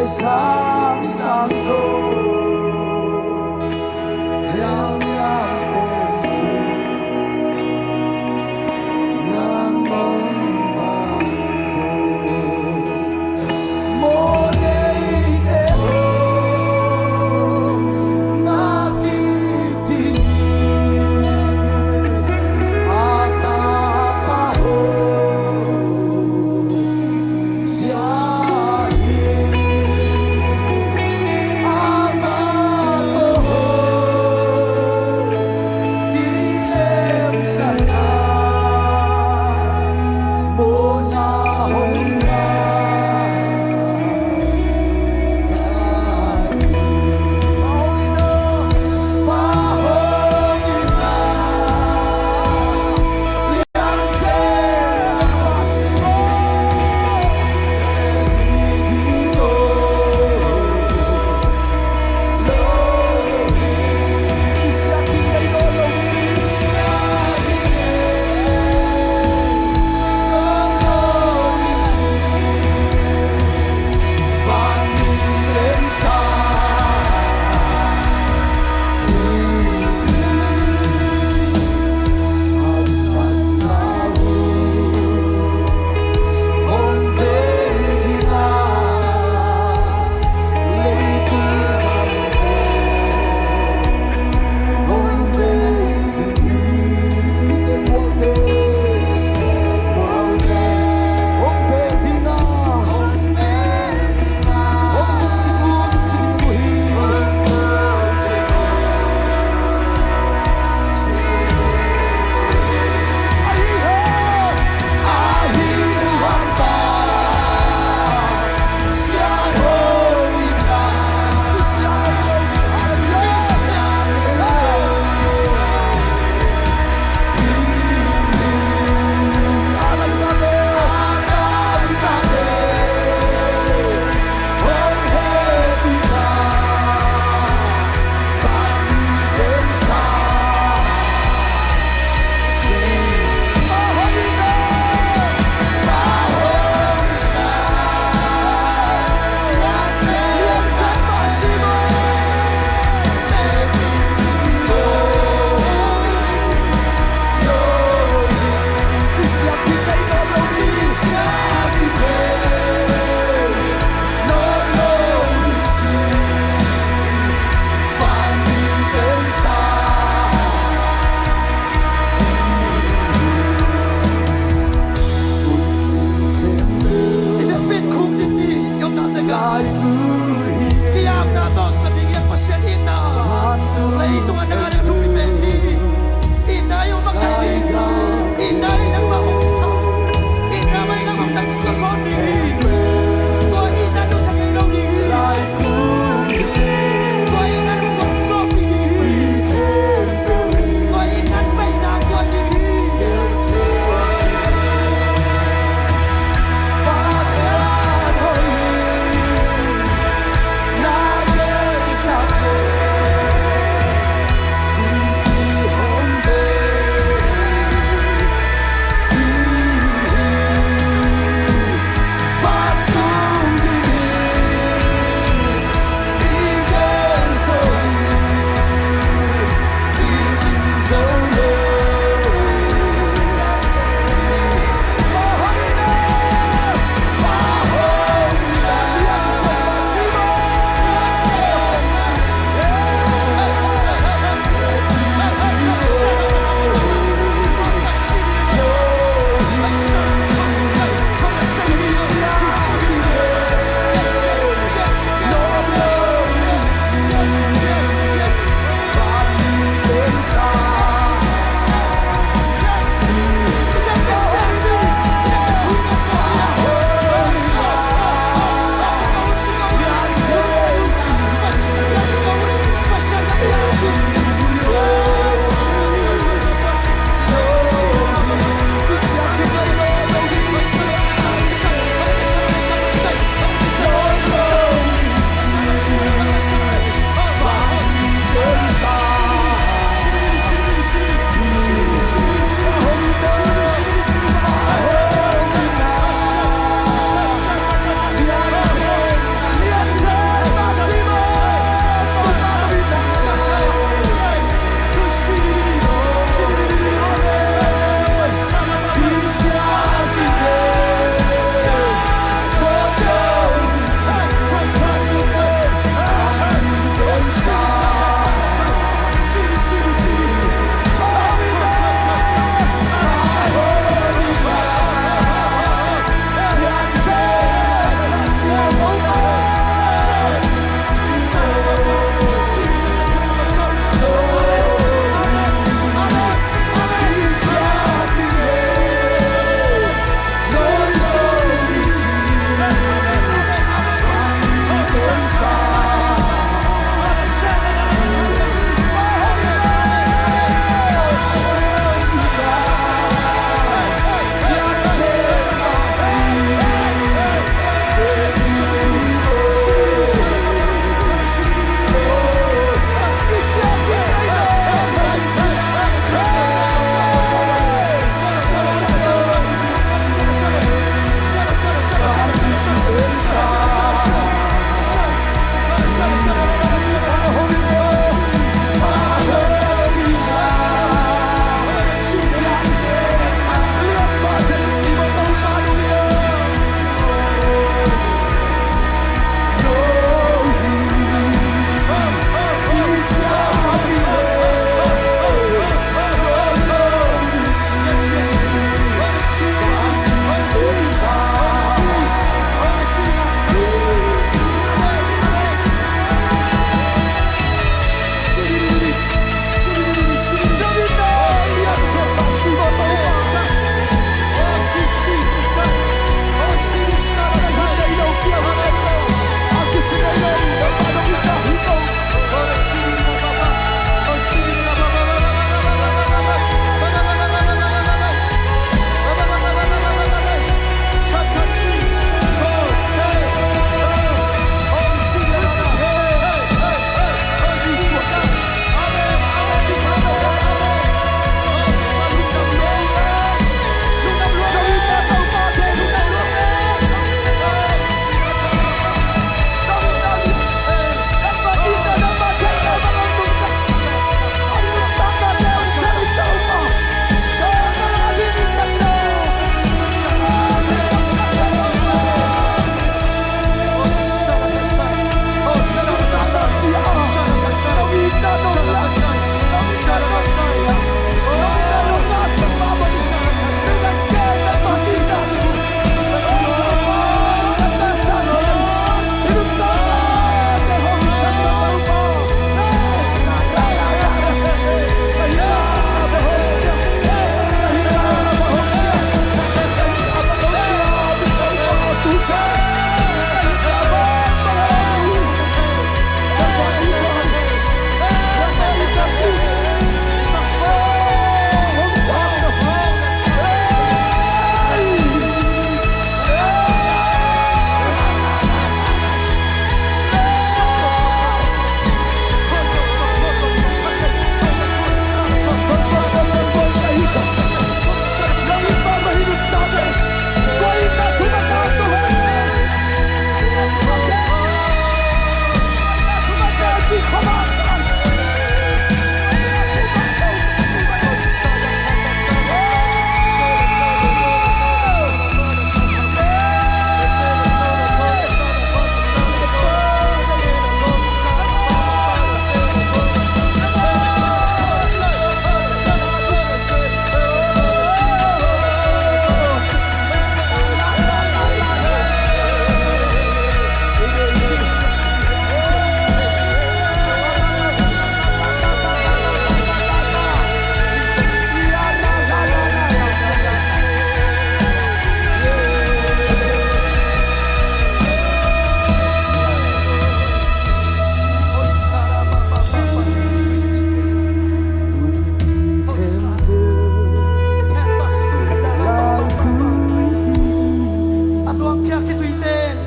Sang sang zo, hiang hiang pen si, nang mong bang zo. Mo nei te ho, na ki ti ni, a ta pa ho.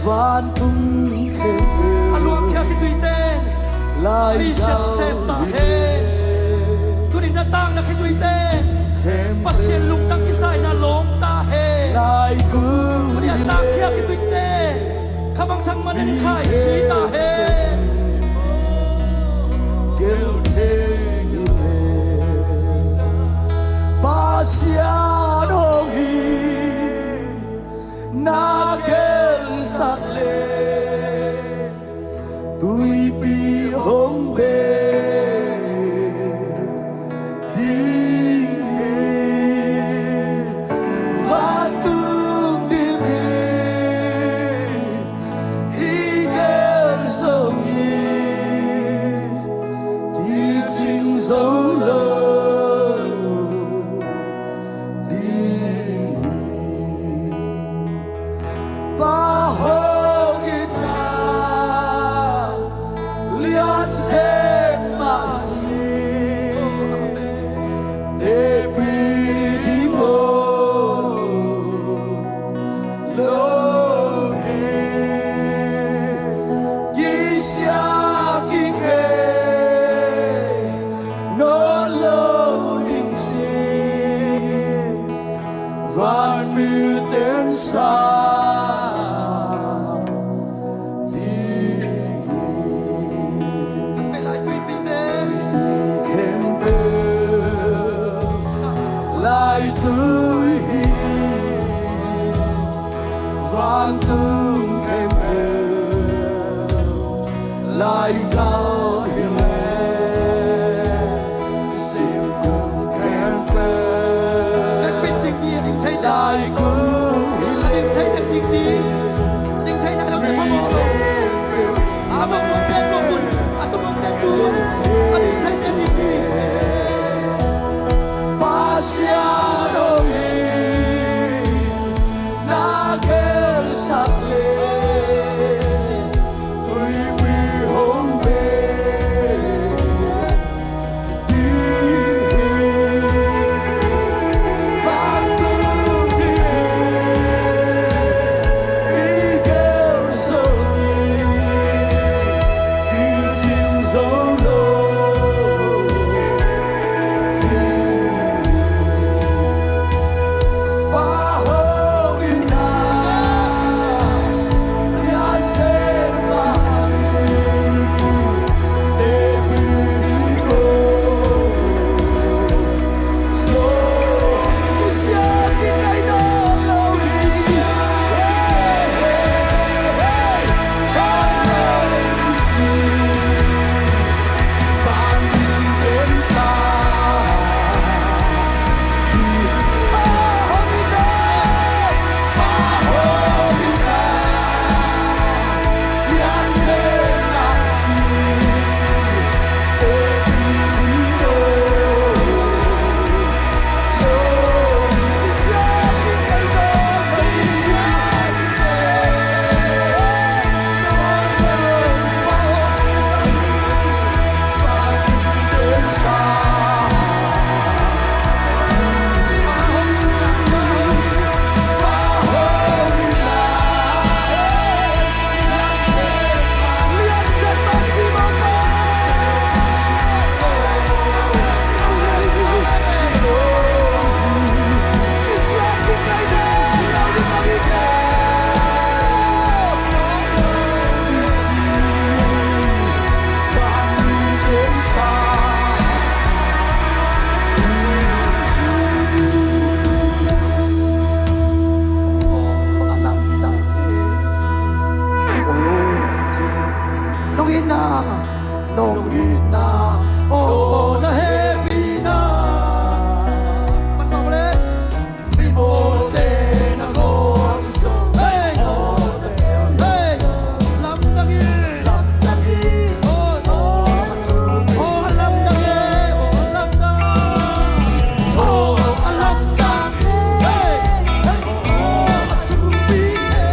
Vantung khempeuh a luangkhia khituite in mi siatsep ta hen. Tuni na tangna khituite in Pasian lungtang kisai na lawm ta hen. Tuni a tangkhia khituite in kha bang thang man in khaici ta hen. Pasian hong hi na gelsak le tuipi hong beh ding hi. Vantung ding hi, i gel zong hi, kicing zo lo ding hi. Pa hong itna lian zen mah si, teci ding lo hi. Kisia kikei nawn lo ding ci, vanmi ten sa ding hi. An vei lai tuipi te, tuipi khempeuh lai tui hi. Vantung khempeuh lai kal hi le, simkung khempeuh lai kul hi le. Pasian hong hi na gelsak le tuipi hong beh ding hi. Vantung ding hi, i gel zo hi, kicing zo lo ding hi. Nong itna, nong itna, oh, na hehpihna. Mawte na ngawn zo. Hey! Hey! Lamdang hi. Lamdang hi. Oh, oh, lamdang hi. Oh, lamdang. Oh, lamdang hi. Hey! Hey! Oh, lamdang hi.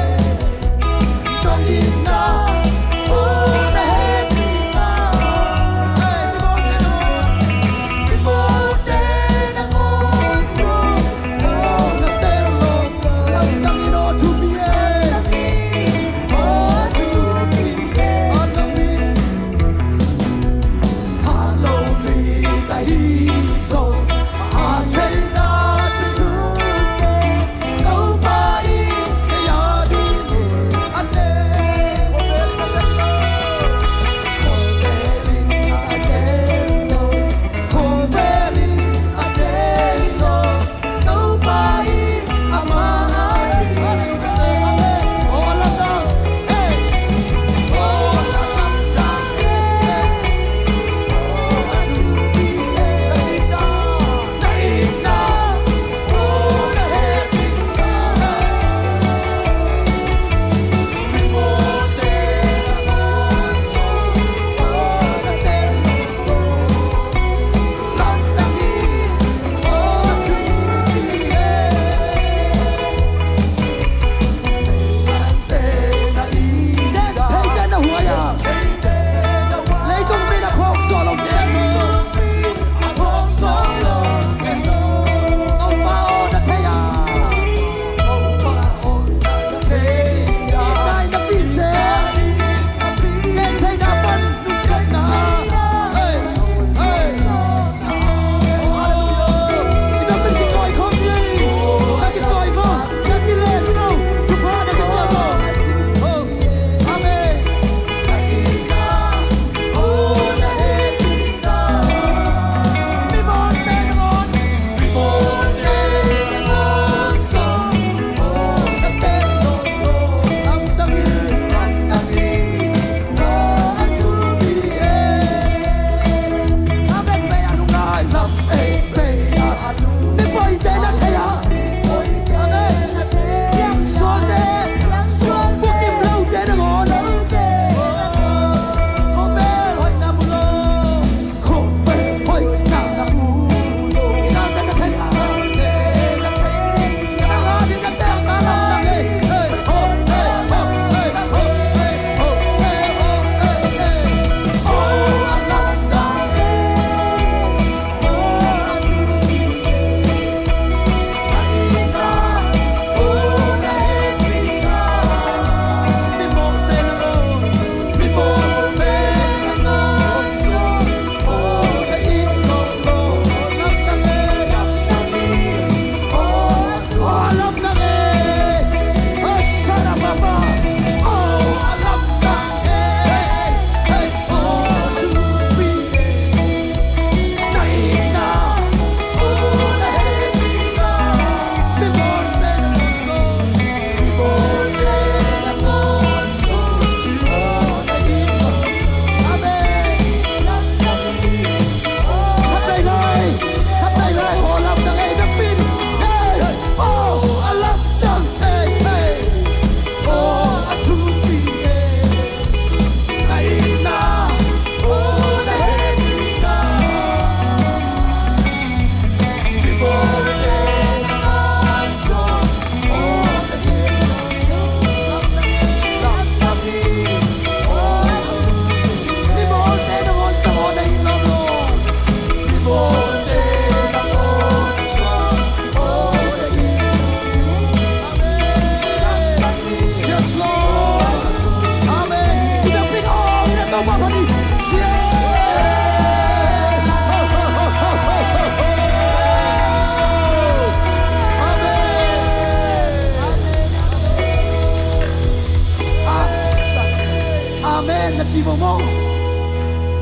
na ci maw maw.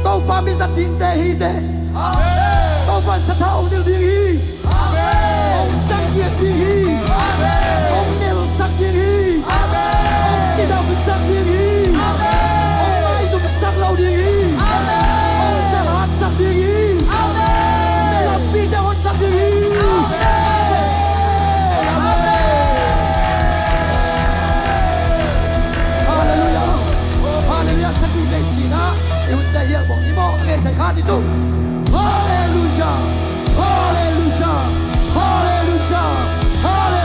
Topa mi zat dingte hi teh. Topa sathau nil ding hi. Hong zat giat ding hi. Hong nelsak ding hi. Hong cidamsak ding hi. Hong maizumsak lo ding hi. Hong thahatsak ding hi. Na lampite honsak ding hi. Halleluiah. Halleluiah. Sagih vei cina i hunte hial bawng ni maw, a ngei thei kha ni tu. Halleluiah. Halleluiah. Halleluiah. Halleluiah.